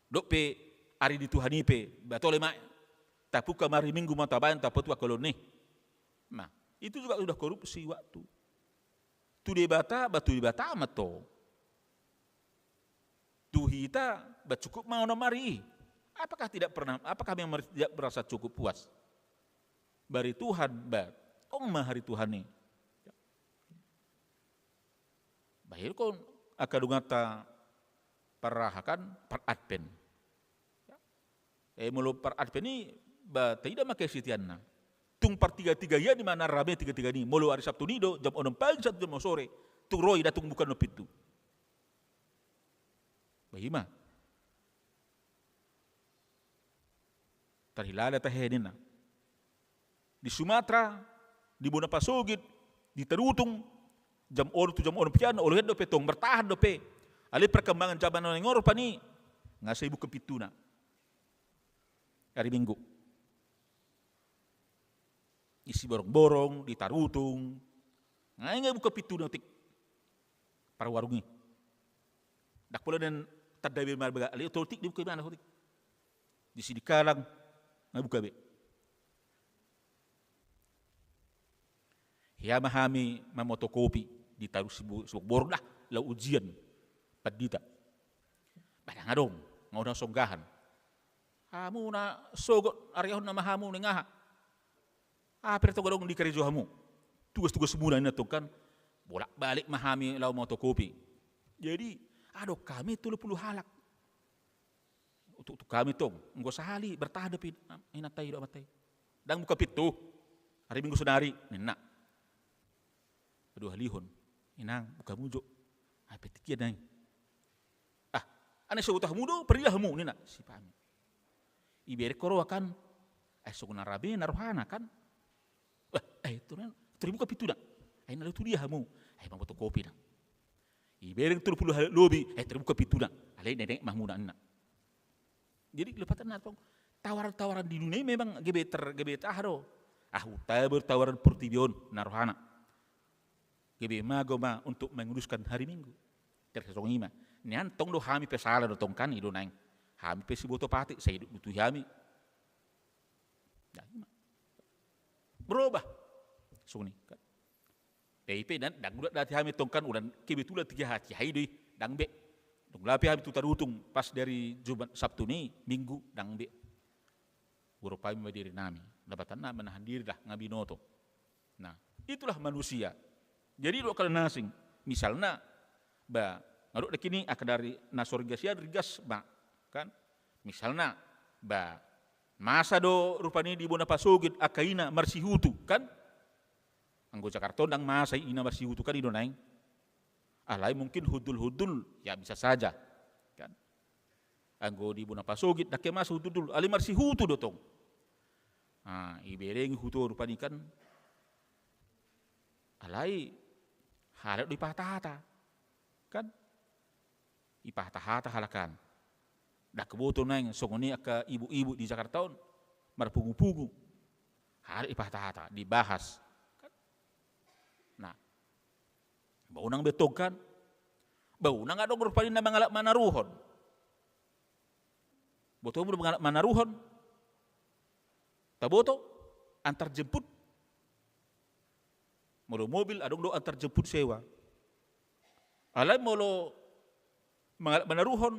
Dohot pe ari ni Tuhan i pe, ba tole ma, tapungka ma hari Minggu ma tabaen, tapatua kolon i. Nah, itu juga sudah korupsi waktu. Tu Debata, ba tu Debata ma tong. Tu hita, ba cukup ma onom ari i. Apakah tidak pernah, apakah memang tidak merasa cukup puas? Ba hari Tuhan, ba tong ma hari Tuhan i. Ba ingkon angka donganta parahakan, par-Advent. Eh, molo par-Advent i, ba taida ma kesetiaanna. Tung partiga-tiga i, di mana rame tiga-tiga i. Molo hari Sabtu i do, jam onom pagi sahat tu jam onom sore. Tung ro i, ndang tung buka onom pintu. Ba i ma. Tarhilala tahe ninna. Di Sumatera, di bona pasogit, di Tarutung, jam onom tu jam onom pian, olo hian dope tong, bertahan dope. Alai perkembangan zaman na naeng on rupani, nga sai buka pintuna. Hari Minggu. Di Siborongborong, di Tarutung. Nga, nga buka pintuna otik. Parwarung i. Ndang pola nian tanda be marbaga, alai otik dibuka be anak otik. Di Sidikalang, nga buka be. Hea ma hami mamotokopi di Tarutung, Siborongborong da, laho ujian pandita. Ba ndang adong, nga adong songgahan. Hamu na sogot, ariahon nama hamu ninna aha. Aha pe tong adong di karejo hamu. Tugas-tugas muna ninna tong kan. Bolak-balik ma hami laho mamotokopi. Jadi, adong hami tolu pulu halak. Utuk-utuk hami tong, anggo sahali, bertahan dope inanta i dohot amanta i. Ndang buka pintu. Hari Minggu saonari, ninna. Paduahalihon. Inang, buka hamu jo. Ai pe tingki nai. Ah, ane so boto hamu do, parida hamu, ninna. Sipahami. Ibereng ho roha kan. Ai songon na rame na rohana kan. Wah, ai tu ninna. Tung dibuka pintuna. Ai na laho tu dia hamu. Ai mamotokopi nang. Ibereng tolu pulu halak lobi, ai tung dibuka pintuna. Alai nenek ma hamuna ninna. Jadi, lepatan na tong, tawaran-tawaran di dunia i memang gabe ter-, gabe taha do. Ahu tabar tawaran portibi on, na rohana. Gabe mago ma untuk menguduskan hari Minggu. Tergantung i ma. Nian tong do hami pe sala do tong kan, i do naeng. Hami pe siboto patik, sai duk butuhi hami. Nah, i ma. Berubah. Songon i. Pe, i pe, ndang, ndang ulat dati hami tong kan, ulat kebetulan tiga hati, hai do i, ndang be. Dung lape hami tu Tarutung, pas dari Jumat Sabtu ni, Minggu, ndang be. Hurupai ma diri nami, dapatan na menahan diri dah nga binoto. Nah, itulah manusia. Jadi dok halak na asing, misalna, ba, nga dok daki ni angka dari na so ringgas i, ringgas ma, kan? Misalna, ba, masa do rupani di bona pasogit angka ina marsihutu, kan? Anggo Jakarta on ndang masa ina marsihutu, kan, i do naeng. Alai mungkin hundul-hundul, ya bisa saja, kan? Anggo di bona pasogit ndang ke masa hundul-hundul, alai marsihutu do tong. Ah, ibereng hutu rupani, kan? Alai halak do ipahata-hata, kan? Ipahata-hata halak an. Ndang huboto naeng songon i angka ibu-ibu di Jakarta on marpungu-pungu. Halak ipahata-hata, dibahas. Kan? Nah, ba unang be tong, kan? Ba unang adong rupani na mangalap manaruhon. Botomu do mangalap manaruhon? Taboto? Antar jemput. Molo mobil, adong do antar jemput sewa. Alai molo mangalap manaruhon,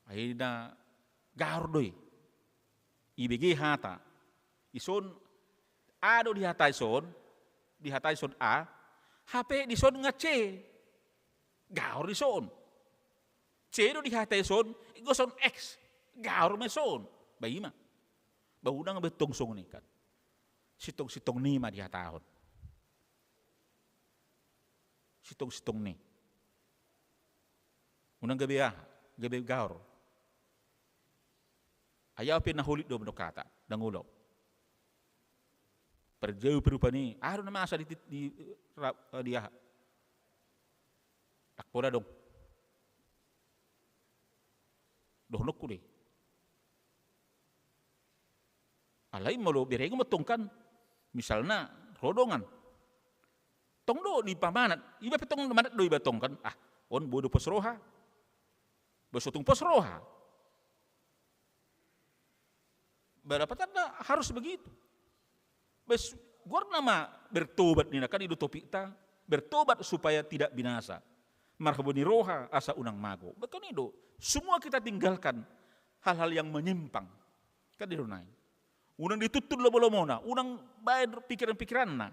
akhirna gaor do i. Ibege hata. Dison A do dihatai son, dihatai son A, hape dison nga C. Gaor dison. C do dihatai son, ingkon son X. Gaor ma son. Ba i ma. Ba unang be tong songon i, kan? Sintong-sintong ni ma dihatahon. Sintong-sintong ni. Unang gabe aha, gabe gaor. Ai au pe na holit do mandok hata, ndang olo. Parjou pe rupani, aha do na masa di, di, ra-, di aha. Ndang pola adong. Dohononku do i. Alai molo bereng ma tong, kan, misalna ro dongan. Tong do dipamanat, iba pe tong manat do iba tong, kan. Ah, on boi do pos roha. Ba so tung pos roha. Ba dapatanna harus begitu. Bes, goarna ma bertobat ninna, kan i do topikta, bertobat supaya tidak binasa. Marhabot ni roha asa unang mago. Bahkan i do, semua kita tinggalkan hal-hal yang menyimpang. Kan i do naeng. Unang dituntun lomo-lomona, unang baen pikiran-pikiranna.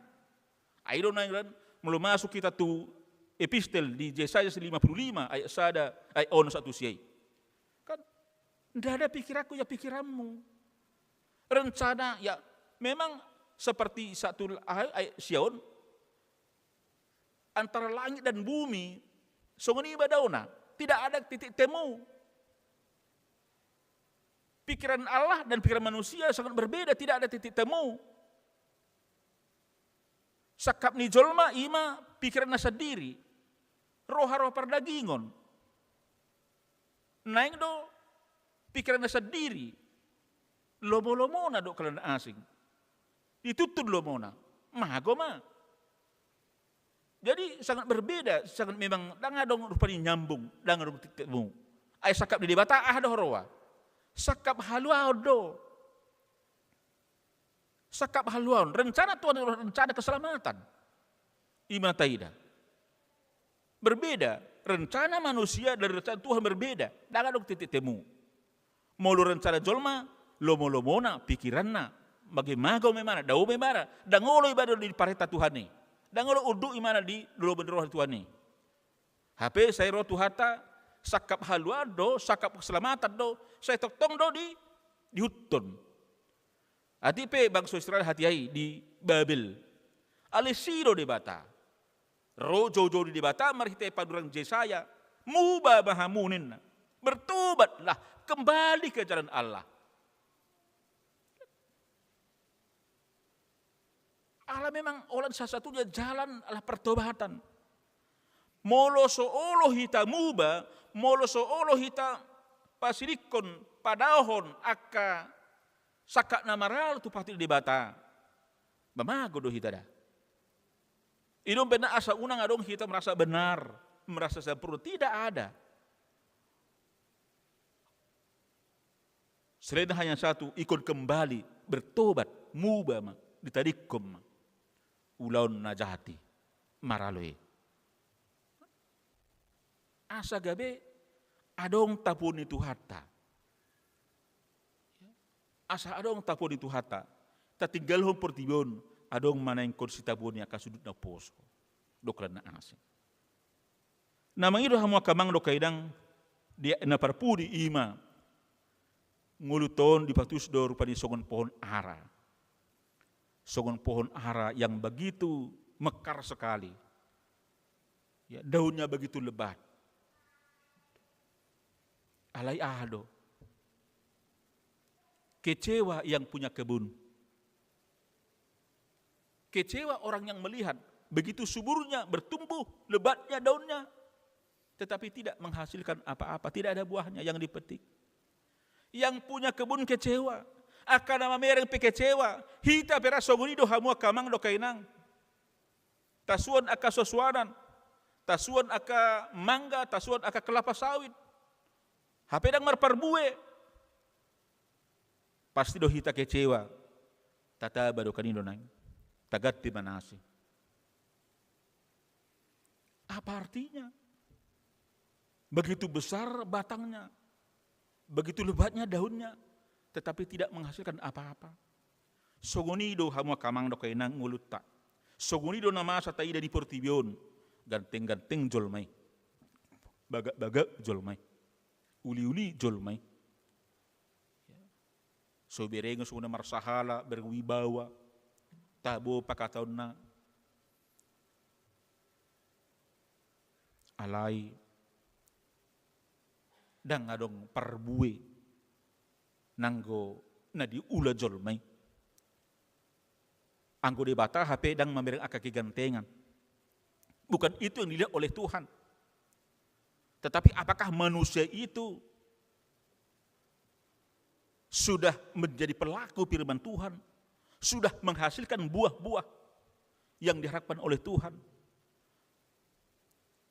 Ai do naeng, kan, molo masuk kita tu epistel di Jesaya lima puluh lima ayat sada, ayat onom sahat tu sia i. Kan, ndada pikiranku ya pikiranmu. Rencana, ya, memang seperti satu ay-, ayat sia on, antara langit dan bumi, songon i ma daona, tidak ada titik temu. Pikiran Allah dan pikiran manusia sangat berbeda, tidak ada titik temu. Sangkap ni jolma i ma pikiranna sandiri, roha-roha pardagingon. Naeng do pikiranna sandiri, lomo-lomona do halak na asing. Dituntun lomona, mago ma. Jadi sangat berbeda, sangat memang ndang adong rupani nyambung, ndang adong titik temu. Ai sangkap ni Debata aha do huroha? Sangkap haluaon do. Sangkap haluaon, rencana Tuhan adalah rencana keselamatan. I ma taida. Berbeda, rencana manusia dan rencana Tuhan berbeda. Ndang adong titik temu. Molo rencana jolma, lomo-lomona, pikiranna, mago-mago ma ibana, dao ma ibana, ndang olo ibana diparenta Tuhan i. Ndang olo unduk ibana di dolok ni roha ni Tuhan i. Hape sai ro Tuhanta, sangkap haluaon do, sangkap keselamatan do, sai tongtong do di, diihuthon. Atik pe bangso Israel hatiha i di Babel. Alai disi do Debata. Ro joujou ni Debata marhite pandurang Jesaya. Muba ma hamu ninna. Bertobatlah, kembali ke jalan Allah. Allah memang holan satu-satunya jalan adalah pertobatan. Molo so olo hita muba, molo so olo hita pasilingkon, padaohon angka sangkap na maralo tu patik ni Debata, ba mago do hita da. I do umbahen na asa unang adong hita merasa benar, merasa sempurna, tidak ada. Selain hanya satu, ingkon kembali, bertobat, muba ma, ditadingkon ma ulaon na jahat i, maralo i. Asa gabe adong tapuon ni Tuhanta. Asa adong tabo ni Tuhanta, tatinggalhon portibi on, adong ma na ingkon sitaboan ni angka sundut na poso dohot na asing. Na mangido hamu angka amang dohot inang, di na parpudi i ma, ngolunta on dipatusi do rupani songon pohon ara. Songon pohon ara yang begitu mekar sekali. Ya, daunnya begitu lebat. Alai aha do? Kecewa yang punya kebun. Kecewa orang yang melihat begitu suburnya, bertumbuh lebatnya daunnya, tetapi tidak menghasilkan apa-apa, tidak ada buahnya yang dipetik. Yang punya kebun kecewa, angka na mamereng pe kecewa. Hita pe ra songon i do hamu angka amang dohot inang. Tasuan angka suansuanan, tasuan angka mangga, tasuan angka kelapa sawit. Hape ndang marparbue. Pasti do hita kecewa. Tataba do kan i do nai. Taganti ma na asing. Apa artinya? Begitu besar batangnya, begitu lebatnya daunnya, tetapi tidak menghasilkan apa-apa. Songon i do hamu angka amang dohot inang ngolunta. Songon i do na masa taida di portibi on. Ganteng-ganteng jolma i. Bagak-bagak jolma i. Uli-uli jolma i. So berengon songon na marsahala, berwibawa, tabo pakataonna. Alai ndang adong parbue nanggo na diula jolma i. Anggo Debata hape ndang mamereng angka kegantengan. Bukan itu yang dilihat oleh Tuhan. Tetapi apakah manusia itu sudah menjadi pelaku firman Tuhan, sudah menghasilkan buah-buah yang diharapkan oleh Tuhan?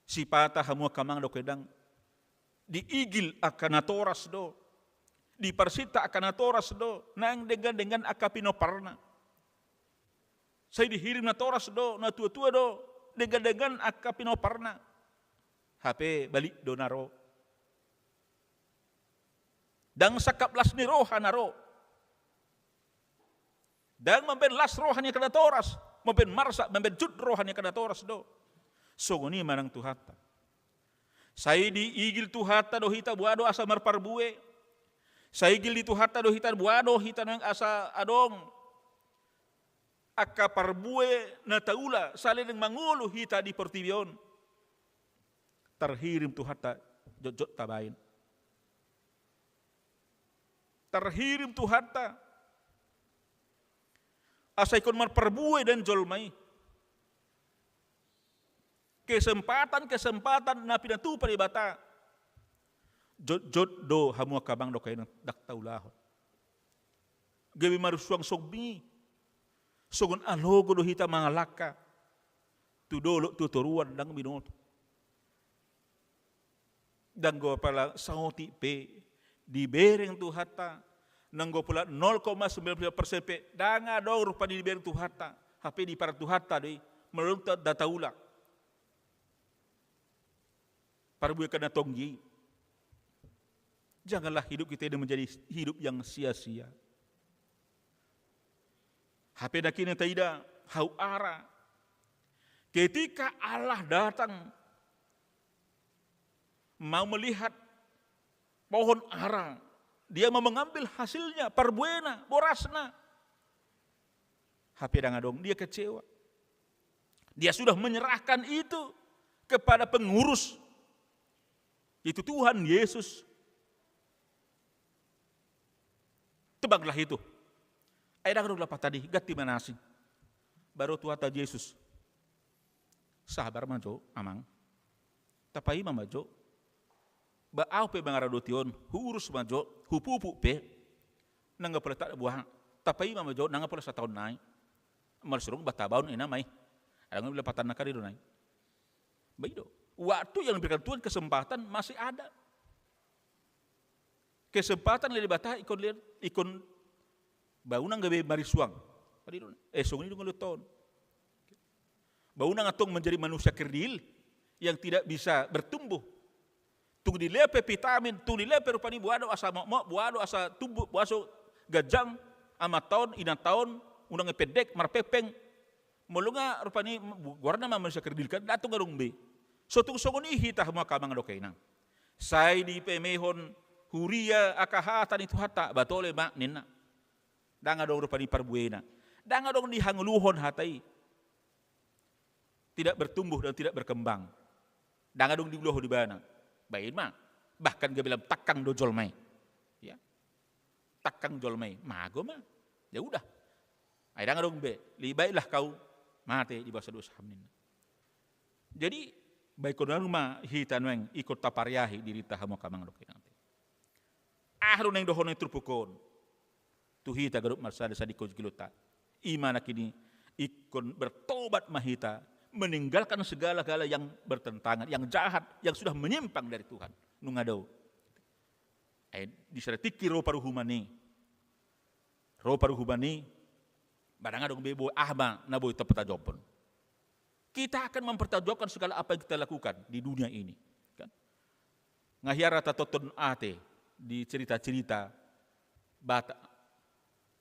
Sipata hamu angka amang dohot inang, diigil angka natoras do, diparsinta angka natoras do, nang denggan-denggan angka pinomparna. Sai dihirim natoras do, na tua-tua do, denggan-denggan angka pinomparna. Hape balik do na ro. Ndang sangkap las ni roha na ro. Ndang mambaen las roha ni angka natoras, mambaen marsak, mambaen jut roha ni angka natoras do. Songon i ma nang Tuhanta. Sai diigil Tuhanta do hita boha do asa marparbue. Sai igil ni Tuhanta do hita boha do hita nang asa adong angka parbue na taula saleleng mangolu hita di portibi on. Tarhirim Tuhanta jotjot tabaen. Tarhirim Tuhanta asa ingkon marparbue dain jolma i. Kesempatan-kesempatan na pinatupa Debata. Jotjot do hamu angka amang dohot inang ndang taulahon. Gabe marsuang sombi. Songon alogo do hita mangalangka tu dolok tu toruan ndang binoto. Ndang pola saotik pe dibereng Tuhanta, ndang pola nol koma sembilan puluh sembilan persen pe ndang adong rupani dibereng Tuhanta, hape diparar Tuhanta do i, molo ndang taula. Parbue angka na tonggi. Janganlah hidup kita ini menjadi hidup yang sia-sia. Hape nangkin taida hau ara. Ketika Allah datang mau melihat pohon ara, dia mau mengambil hasilnya, parbuena, borasna. Hape ndang adong, dia kecewa. Dia sudah menyerahkan itu kepada pengurus, yaitu Tuhan Yesus. Tebanglah itu. Ai ndang adong lapatan i, ganti ma na asing. Baru Tuhanta Jesus. Sabar ma jo, amang. Tapaima ma jo. Ba ahu pe mangaradoti on, huurus ma jo, hupupuk pe. Nang pola tak boha. Tapaima ma jo, nang pola sataon nai. Marsurung ba tabaon ina mai. Adong lapatan na kari do nai. Ba i do. Waktu yang diberikan Tuhan, kesempatan masih ada. Kesempatan ni Debata ingkon, ingkon ba unang gabe marisuang. Ba i do. Eh, songon i do ngolunta on. Ba unang antong menjadi manusia kerdil yang tidak bisa bertumbuh. Tung dilehon pe vitamin, tung dilehon pe rupani boha do asa mokmok, boha do asa tumbuh, boha so Ganjang, amanta on, inanta on, unang i pendek, marpengpeng. Molo nga rupani goarna ma manusia kerdil kan, ndang tung adong be. So tung songon i hita hamu angka amang dohot inang. Sai dipemehon huria angka hata ni Tuhanta, ba tole ma ninna. Ndang adong rupani parbuena. Ndang adong dihangoluhon hata i. Tidak bertumbuh dan tidak berkembang. Ndang adong diulahon ibana. Baen ma. Bahkan gabe lam tangkang do jolma i. Ya. Tangkang jolma i. Mago ma. Ya udah. Ai ndang adong be. Lebih baiklah kau mate di bagasan dosa ham ninna. Jadi, baen hamu ma hita nuaeng ingkon tapariahi dirinta hamu angka amang dohot inang. Aha do naeng dohonon ni turpuk on tu hita ganup marsada sadingkon jolonta? I ma na kini ingkon bertobat ma hita, meninggalkan segala-gala yang bertentangan, yang jahat, yang sudah menyimpang dari Tuhan. Nunga dao. Eh, di sada tingki ro paruhuman i. Ro paruhuman i, ba ndang adong be boi aha ma na boi tapartanggungjawabhon. Kita akan mempertanggungjawabkan segala apa yang kita lakukan di dunia ini. Kan? Nga hea ra tatonton ate di cerita-cerita Batak.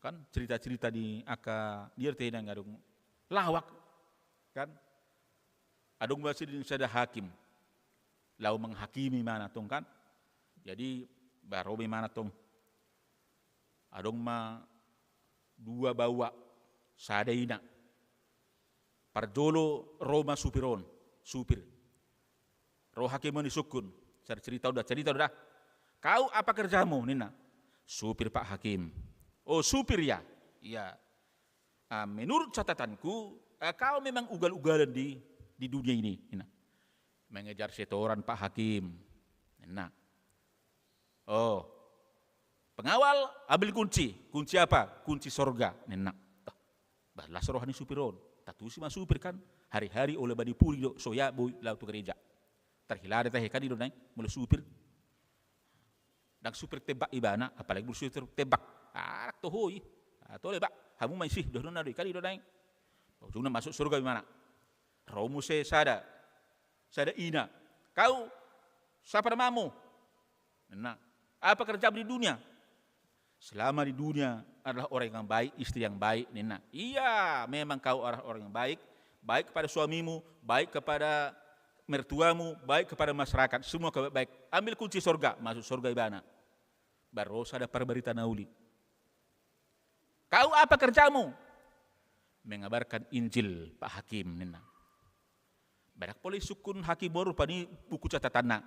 Kan cerita-cerita di angka di R T na nga adong lawak. Kan? Adong ma sidin sada hakim. Laho menghakimi ma na tong kan. Jadi ba ro ma na tong. Adong ma dua baoa, sada ina. Parjolo ro ma supir on, supir. Ro hakim on disungkun. Sada cerita on da, cerita on da. Kau apa kerjamu ninna? Supir Pak Hakim. Oh supir ya? Iya. Ah, menurut catatanku, ah, kau memang ugal-ugalan di di dunia ini ninna. Mengejar setoran Pak Hakim. Ninna. Oh. Pengawal, ambil kunci. Kunci apa? Kunci sorga ninna. Bah, las roha ni supir on. Tatusi ma supir kan. Hari-hari ole bani puri do so ia boi laho tu gereja. Tarhilala tahe kan i do naeng molo supir. Ndang supir tembak ibana, apalagi molo supir tembak. Arak toho i. Ah, tole bah, hamu ma isi dohononna do i kan i do naeng. Ujungna masuk surga ibana. Ro muse sada. Sada ina. Kau siapa namamu? Ninna. Apa kerjamu di dunia? Selama di dunia adalah orang yang baik, istri yang baik ninna. Iya, memang kau adalah orang yang baik, baik kepada suamimu, baik kepada mertuamu, baik kepada masyarakat, semua kau baik. Ambil kunci sorga, masuk sorga ibana. Ba ro sada parbarita na uli. Kau apa kerjamu? Mengabarkan Injil Pak Hakim ninna. Ba ndang pola disungkun hakim on rupani buku catatanna.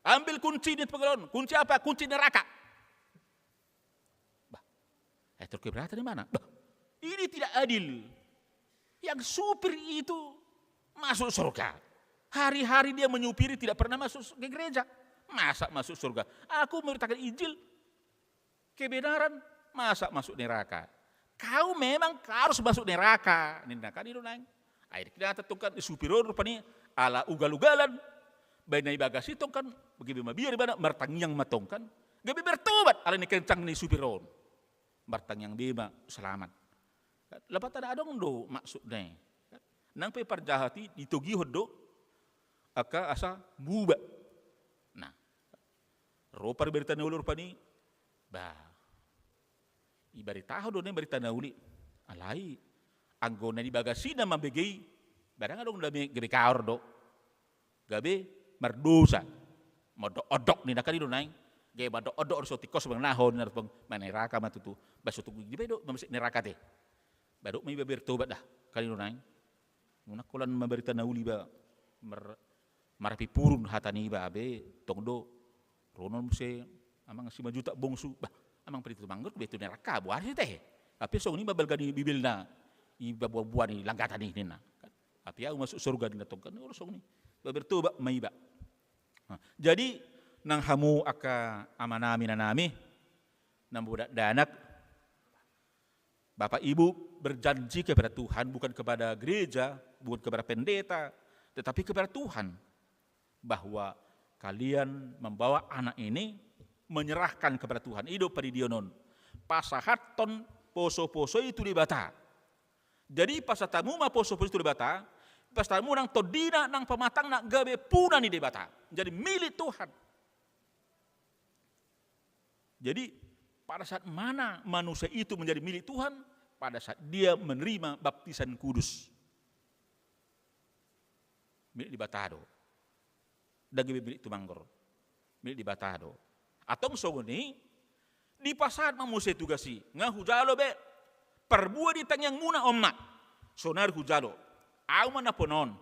Ambil kunci di penggalon. Kunci apa? Kunci neraka. Bah, eh, terus keberatan di mana? Bah, ini tidak adil. Yang supir itu masuk surga. Hari-hari dia menyupiri tidak pernah masuk ke gereja. Masa masuk surga? Aku memberitakan Injil kebenaran, masa masuk neraka? Kau memang harus masuk neraka ninna kan i do naeng. Akhirnya tong kan di supir on rupani ala ugal-ugalan. Baen na i bagas i tong kan gabe mabiar ibana martangiang ma tong kan. Gabe bertobat ala ni kencang ni supir on. Martangiang be ma selamat. Lapatan adong do maksudna i. Nang pe parjahat i ditogihon do angka asa muba. Nah, ro parbarita na uli rupani. Bah, ibaritahon do na i barita na uli. Alai anggo na di bagas i na mambege i, ba ndang adong dame gabe kaor do. Gabe mardosa. Mondok-ondok ninna kan i do naeng. Gabe mondok-ondok on so tingkos manang na ho ninna, maniraka ma tutu. Ba so tugu dibaen do mamesek neraka te. Ba dok ma iba bertobat da kan i do naeng. Nunga holan ma barita na uli ba mar, marapi purun hata niba be tong do. Ro non muse amang Simanjuntak bongsu, bah, amang Paritu Manggur be tu neraka boha do i tahe. Tapi songon i ma balga ni bibelna, iba boa-boa ni langgatan i ninna. Tapi au masuk surga ninna tong kan, olo songon i. Ba bertobat ma iba. Nah, jadi nang hamu angka amanami, inanami, nang bodak danak, Bapak Ibu berjanji kepada Tuhan, bukan kepada gereja, bukan kepada pendeta, tetapi kepada Tuhan, bahwa kalian membawa anak ini menyerahkan kepada Tuhan. I do padidion on. Pasahathon poso-poso i tu Debata. Jadi pasahat hamu ma poso-poso i tu Debata, pasahat hamu nang tondina, nang pamatangna gabe puna ni Debata. Jadi milik Tuhan. Jadi Pada saat mana manusia itu menjadi milik Tuhan? Pada saat dia menerima baptisan kudus. Milik Debata do. Dang be milik tumanggor. Milik Debata do. Antong songon i, dipasahat ma muse tugas i, nga hujalo be, parbue di tangiangmuna on ma. Sonari hujalo. Ahu ma na ponaon.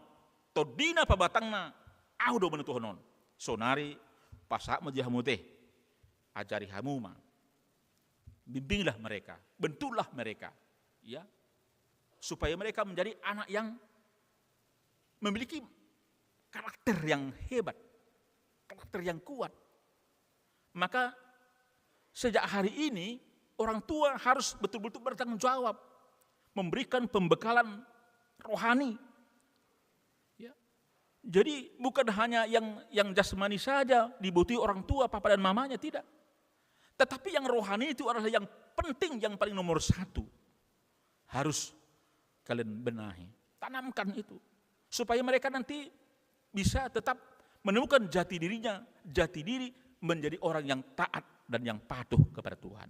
Tondina pabatangna, ahu do manutuhon on. Sonari pasahat ma di hamu ate. Ajari hamu ma. Bimbinglah mereka, bentuklah mereka, ya, supaya mereka menjadi anak yang memiliki karakter yang hebat, karakter yang kuat. Maka sejak hari ini orang tua harus betul-betul bertanggung jawab memberikan pembekalan rohani. Ya. Jadi bukan hanya yang yang jasmani saja dibutuhi orang tua, papa dan mamanya, tidak. Tetapi yang rohani itu adalah yang penting, yang paling nomor satu. Harus kalian benahi, tanamkan itu. Supaya mereka nanti bisa tetap menemukan jati dirinya, jati diri menjadi orang yang taat dan yang patuh kepada Tuhan.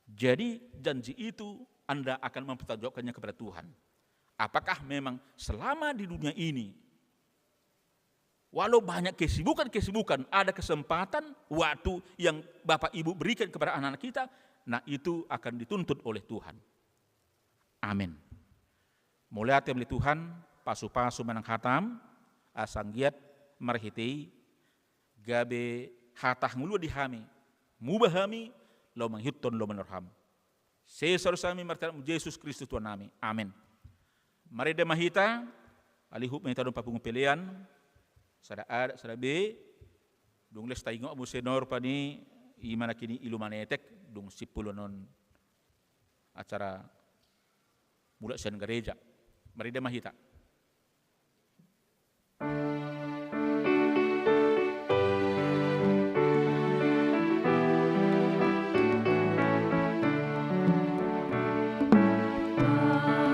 Jadi janji itu Anda akan mempertanggungjawabkannya kepada Tuhan. Apakah memang selama di dunia ini, walau banyak kesibukan-kesibukan, ada kesempatan, waktu yang Bapak Ibu berikan kepada anak-anak kita, nah, itu akan dituntut oleh Tuhan. Amin. Mauliate ma di Tuhan, pasu-pasu ma nang hatam, asa anggiat marhite i gabe hata hangoluan di hami, muba hami laho mangihuthon lomo ni roham. Sai saluhutna hami marhite Jesus Kristus Tuhannami. Amin. Marende ma hita, alihut ma hita dohot papungu pelean, sada A, sada B, dung les taingot muse na rupani, i ma na kini ilu manetek, dung simpul on acara mulak sian gareja. Marende ma hita.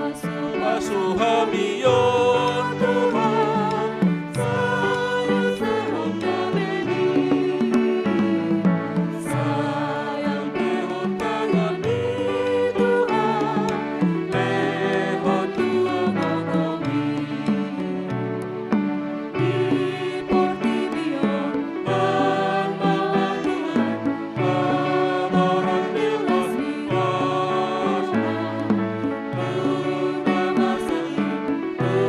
Pasu-pasu hami on Tuhan, sai sehon damei ni, sai antehon tangan ni Tuhan, lehon tu amanami. Di portibi on, Tuhan, Tuhan, adoran di las ni rohana, Tuhan na marsahit,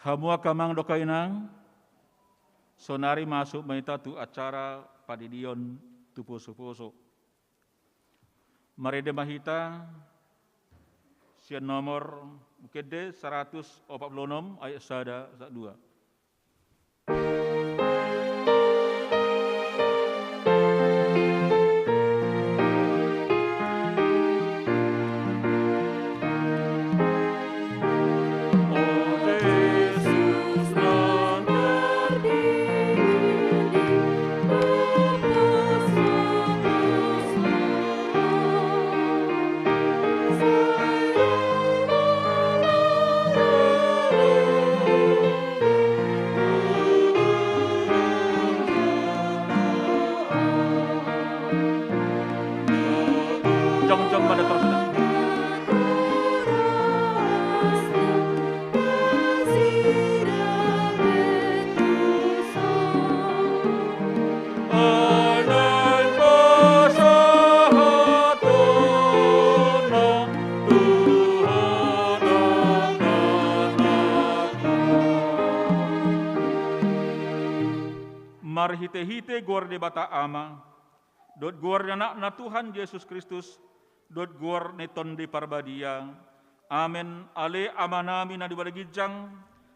Hamu angka amang dohot inang, saonari masuk ma hita tu acara pandidion tu poso-poso. Marende ma hita sian nomor, mungkin de, saratus opat pulu onom ayat sada sahat dua. Jongjong ma da torus na. Marhite-hite goar ni Debata Ama, dohot goar ni Anakna Tuhan Jesus Kristus, dohot goar ni Tondi Parbadia. Amen. Ale Amanami na di banua ginjang,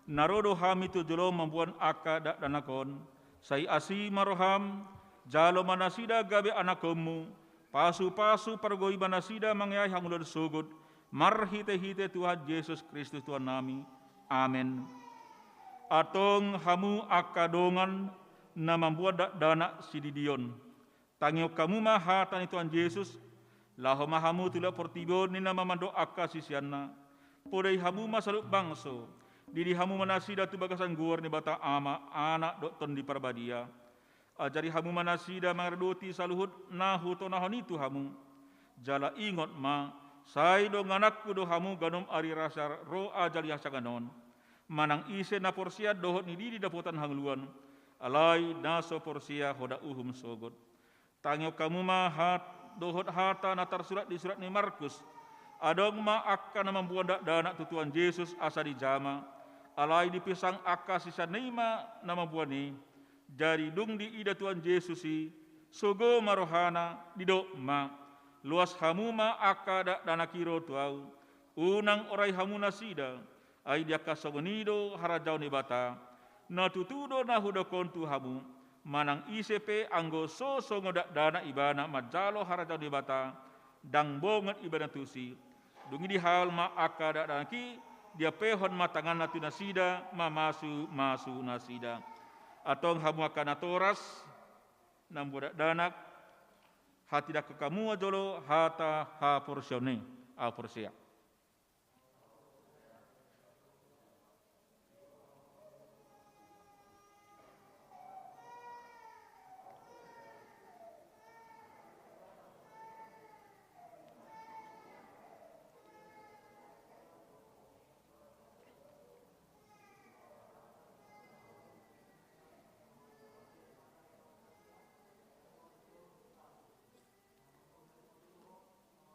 na ro do hami tu joloM mamboan angka dakdanak on. Sai asi ma rohaM, jalo ma nasida gabe anakhonMu, pasu-pasu pargogoi ma nasida mangeahi hangoluan sogot, marhite-hite Tuhan Jesus Kristus Tuhannami. Amen. Antong hamu angka dongan na mamboan dakdanak sididion, tangihon hamu ma hata ni Tuhan Jesus, laho ma hamu tu luat portibi on ninna ma mandok angka siseanna. Podai hamu ma saluhut bangso, didi hamu ma nasida tu bagasan goar ni Debata Ama, Anak dohot Tondi Parbadia. Ajari hamu ma nasida mangaradoti saluhut na hutonahon i tu hamu. Jala ingot ma, sai dongananku do hamu ganup ari asa ro ajali hasangapon on. Manang ise na porsea dohot nididi dapotan hangoluan, alai na so porsea hoda uhum sogot. Tangihon hamu ma hat-, dohot hata na tarsurat di surat ni Markus. Adong ma angka na mamboan dakdanak tu Tuhan Jesus asa dijama, alai dipisang angka siseanna i ma na mamboan i. Jadi dung diida Tuhan Jesus i, sogo ma rohana, didok ma: Loas hamu ma angka dakdanak i ro tu Ahu, unang orai hamu nasida. Ai di angka songon i do harajaon ni Debata. Na tutu do na hudok on tu hamu, manang ise pe anggo so songon dakdanak ibana manjalo harajaon ni Debata, ndang bongot ibana tusi. Dung i dihal ma angka dakdanak i, diampehon ma tanganna tu nasida, mamasumasu nasida. Antong hamu angka natoras, na mamboan dakdanak, hatindangkon hamu ma jolo hata haporseaon i. Ahu porsea.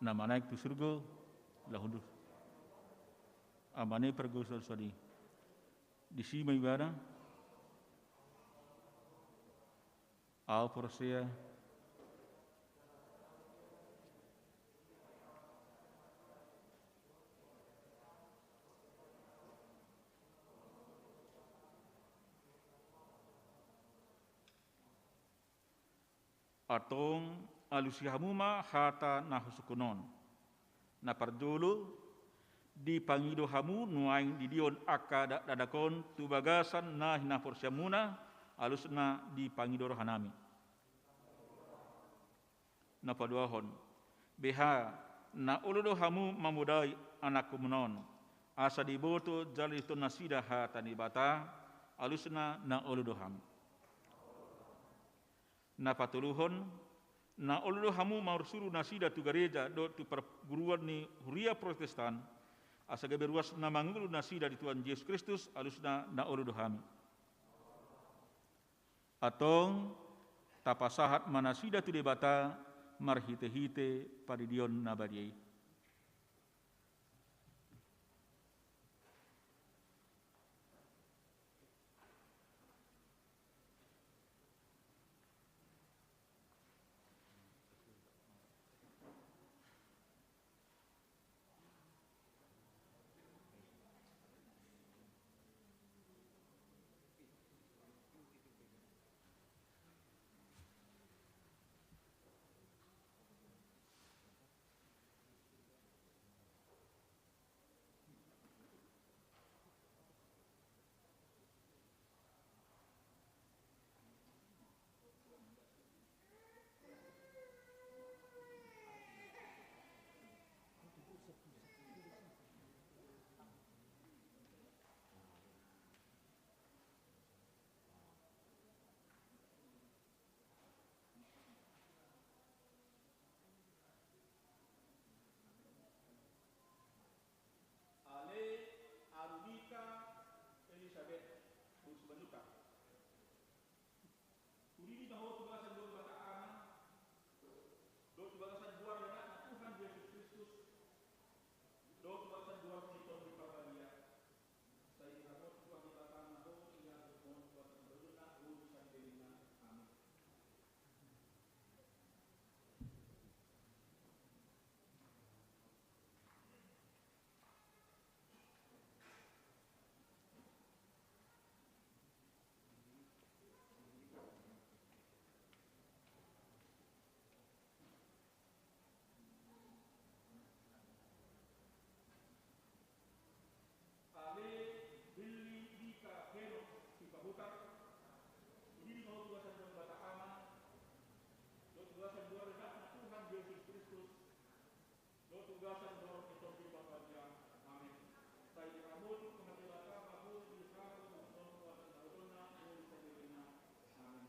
Na manaek tu surgo, laho hundul. Amane pargosol sodi. Disi ma ibana. Ahu porsea. Antong alusi hamu ma hata na husungkun on. Na parjolo, dipangido hamu nuaeng didion angka dakdanak on tu bagasan na hinaporseaonmuna, alusna dipangido rohanami. Na paduahon, beha na olo do hamu mamodai anakhonmuna on, asa diboto jala diihuthon nasida hata ni Debata, alusna na olo do hamu. Na patoluhon, na olo do hamu marursuru nasida tu gareja dohot tu parguruan ni huria Protestan, asa gabe ruas na mangolu nasida di Tuhan Jesus Kristus, alusna na olo do hamu. Antong tapasahat ma nasida tu Debata marhitehite pandidion na badia i. Elisabet, boru simanjujung. Uli di ma ho tu bagasan goar ni Debata Ama, dohot tu bagasan goar ni Anakna Tuhan Jesus Kristus, dohot tu bagasan goar ni Tondi Parbadia. Sai dihaholongi Tuhan Debata ma ho, dihaholongi Tuhan Debata, uli sandiri. Amin. Ale Billy Dika Henok Sipahutar, uli di ma ho tu bagasan goar ni Debata Ama, dohot tu bagasan goar ni Anakna Tuhan Jesus Kristus, dohot tu bagasan goar ni Tondi Parbadia. Amin. Sai dihaholongi Tuhan Debata ma ho, dihaholongi Tuhan Debata, uli sandiri. Amin.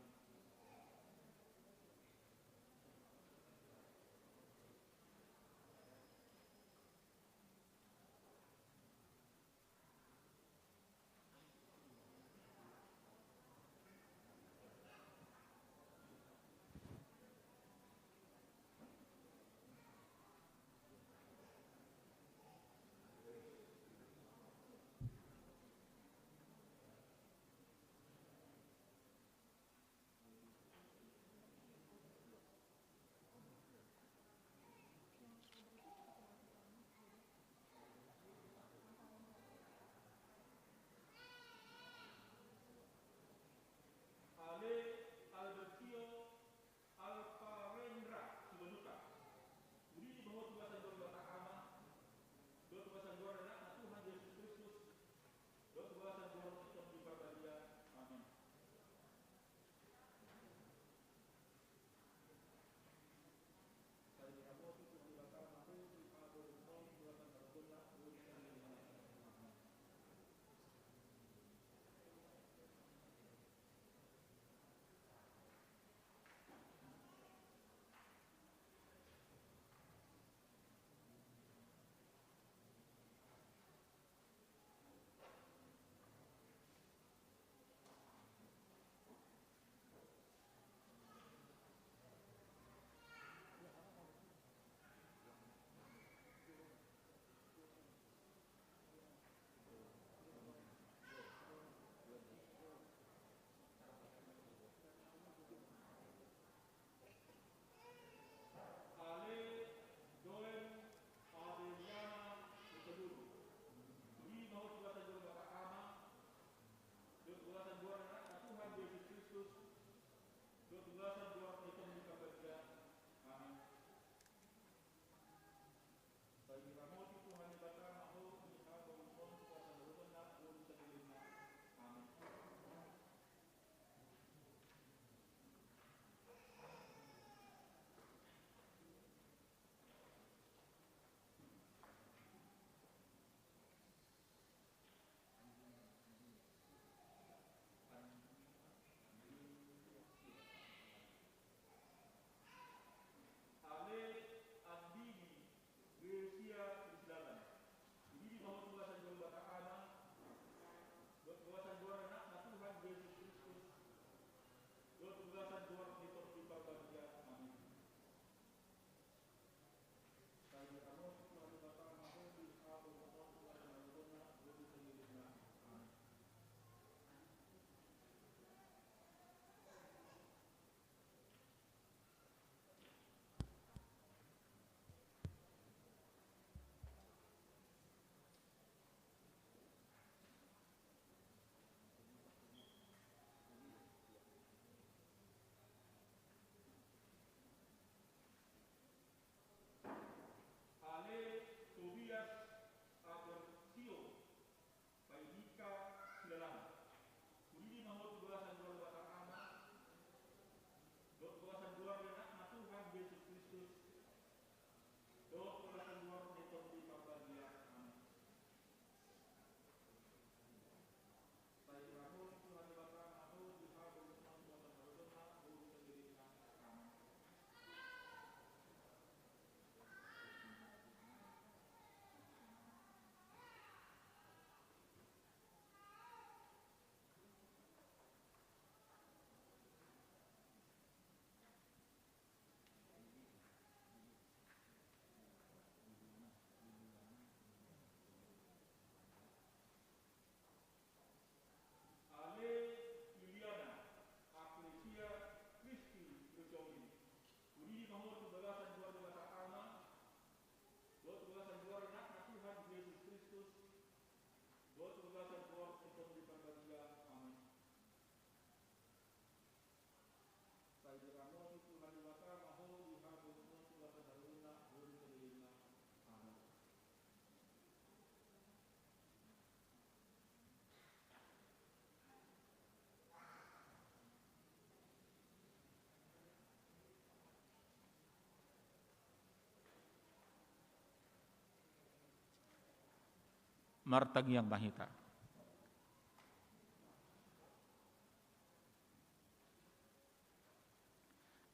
Martangiang ma hita.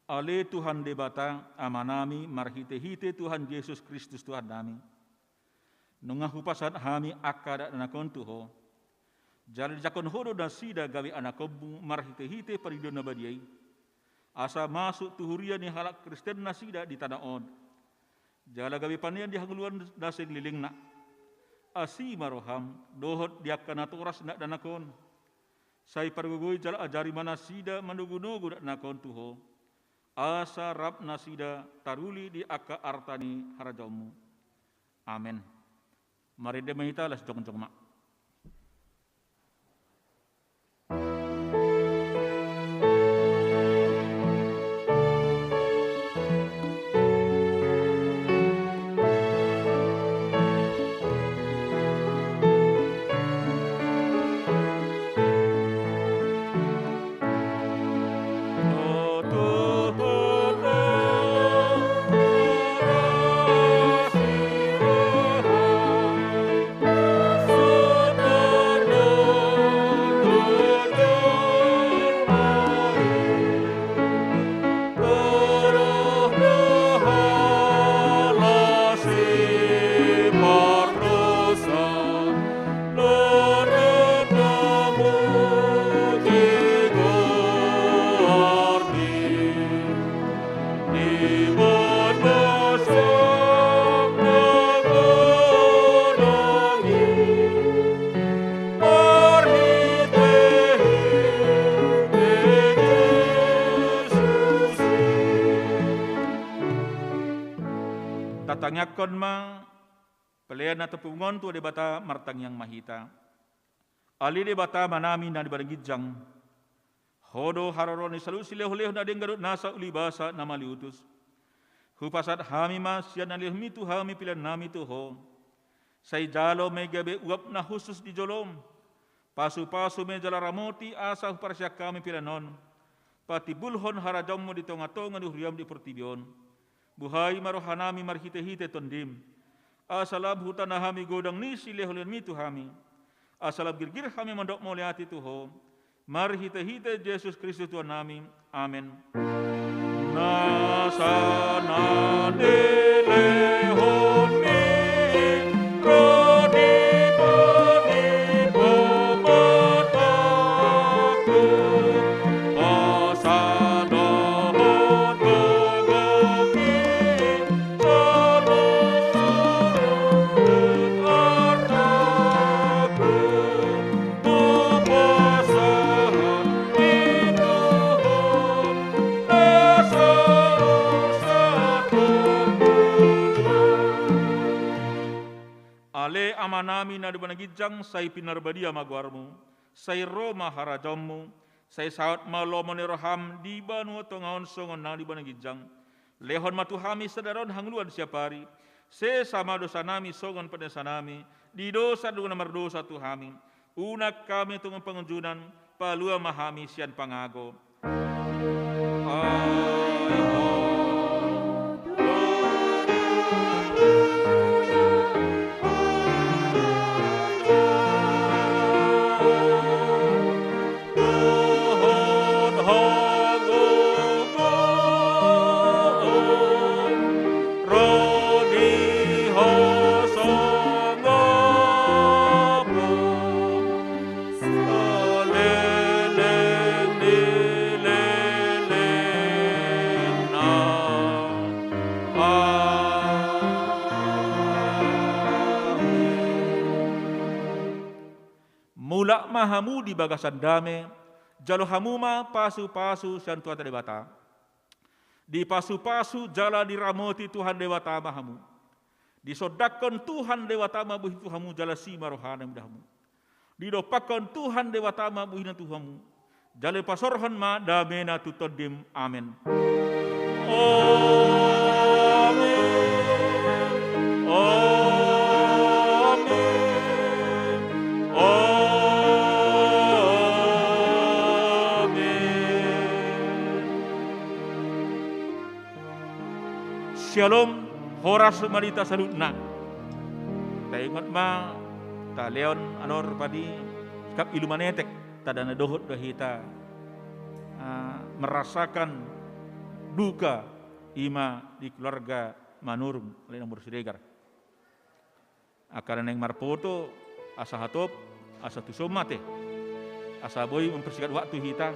Ale Tuhan Debata, Amanami, marhitehite Tuhan Jesus Kristus Tuhannami, nunga hupasahat hami angka dakdanak on tu Ho. Jala dijangkon Ho do nasida gabe anakonMu marhitehite pangidoan na badia i, asa masuk tu huria ni halak Kristen nasida di tano on, jala gabe panean di hangoluan na saleleng lelengna. Asi ma rohaM dohot di angka natoras ni dakdanak on. Sai pargogoi jala ajari ma nasida manogunogu dakdanak on tu Ho, asa rap nasida taruli di angka arta ni harajaonMu. Amen. Marende ma hita, laos jongjong ma. Tatangiangkon ma pelean na topung on tu Debata. Martangiang ma hita. Ale Debata Amanami na di banua ginjang, Ho do haroro ni saluhut silehonlehon na denggan dohot nasa ulibasa na mauliutus. Hupasahat hami ma sian na nilehonMi tu hami peleannami tu Ho. Sai jalo ma i gabe uap na hushus di joloM. Pasupasu ma i jala ramoti asa huparsian hami pelean on patimbulhon harajaonMu di tongatonga ni huriaM di portibi on. Buhai ma rohanami marhitehite TondiM, asa lam hutanda hami godang ni silehonlehonMi tu hami, asa lam girgir hami mandok mauliate tu Ho, marhitehite Jesus Kristus Tuhannami. Amen. Nasa na nilehonMi ro di bani pambahenku, asa dohot gogo i saluhut artaku, hupasahat i tu Ho na saur sahat tu joloan. Ale Amanami na di banua ginjang, sai pinarbadia ma goarMu. Sai ro ma harajaonMu. Sai saut ma lomo ni rohaM di banua tonga on songon na di banua ginjang. Lehon ma tu hami sadari on hangoluan siapari. Sesa ma dosanami songon panesanami di dosa ni na mardosa tu hami. Unang hami tongtong pangunjunan, palua ma hami sian pangago. Ai Ho do dohot hagogoon ro di hasangapon saleleng ni lelengna. Amen. Mulak ma hamu di bagasan dame, jalo hamu ma pasupasu sian Tuhanta Debata. Dipasupasu jala diramoti Tuhan Debata ma hamu. Disondangkon Tuhan Debata ma bohi tu hamu jala asi ma rohana mida hamu. Didompakkon Tuhan Debata ma bohina tu hamu. Jala dipasaorhon ma damena tu tondim. Amen. Amen. Amen. Amen. Syalom, horas ma di hita saluhutna. Taingot ma Taleon anor padi sikap ilumanetek, tanda na dohot do hita, ah, merasakan duka ima di keluarga Manurung, ale nomor Siregar. Angka na naeng marpoto, asa hatop, asa tuson ma te. Asa boi mempersingkat waktu hita,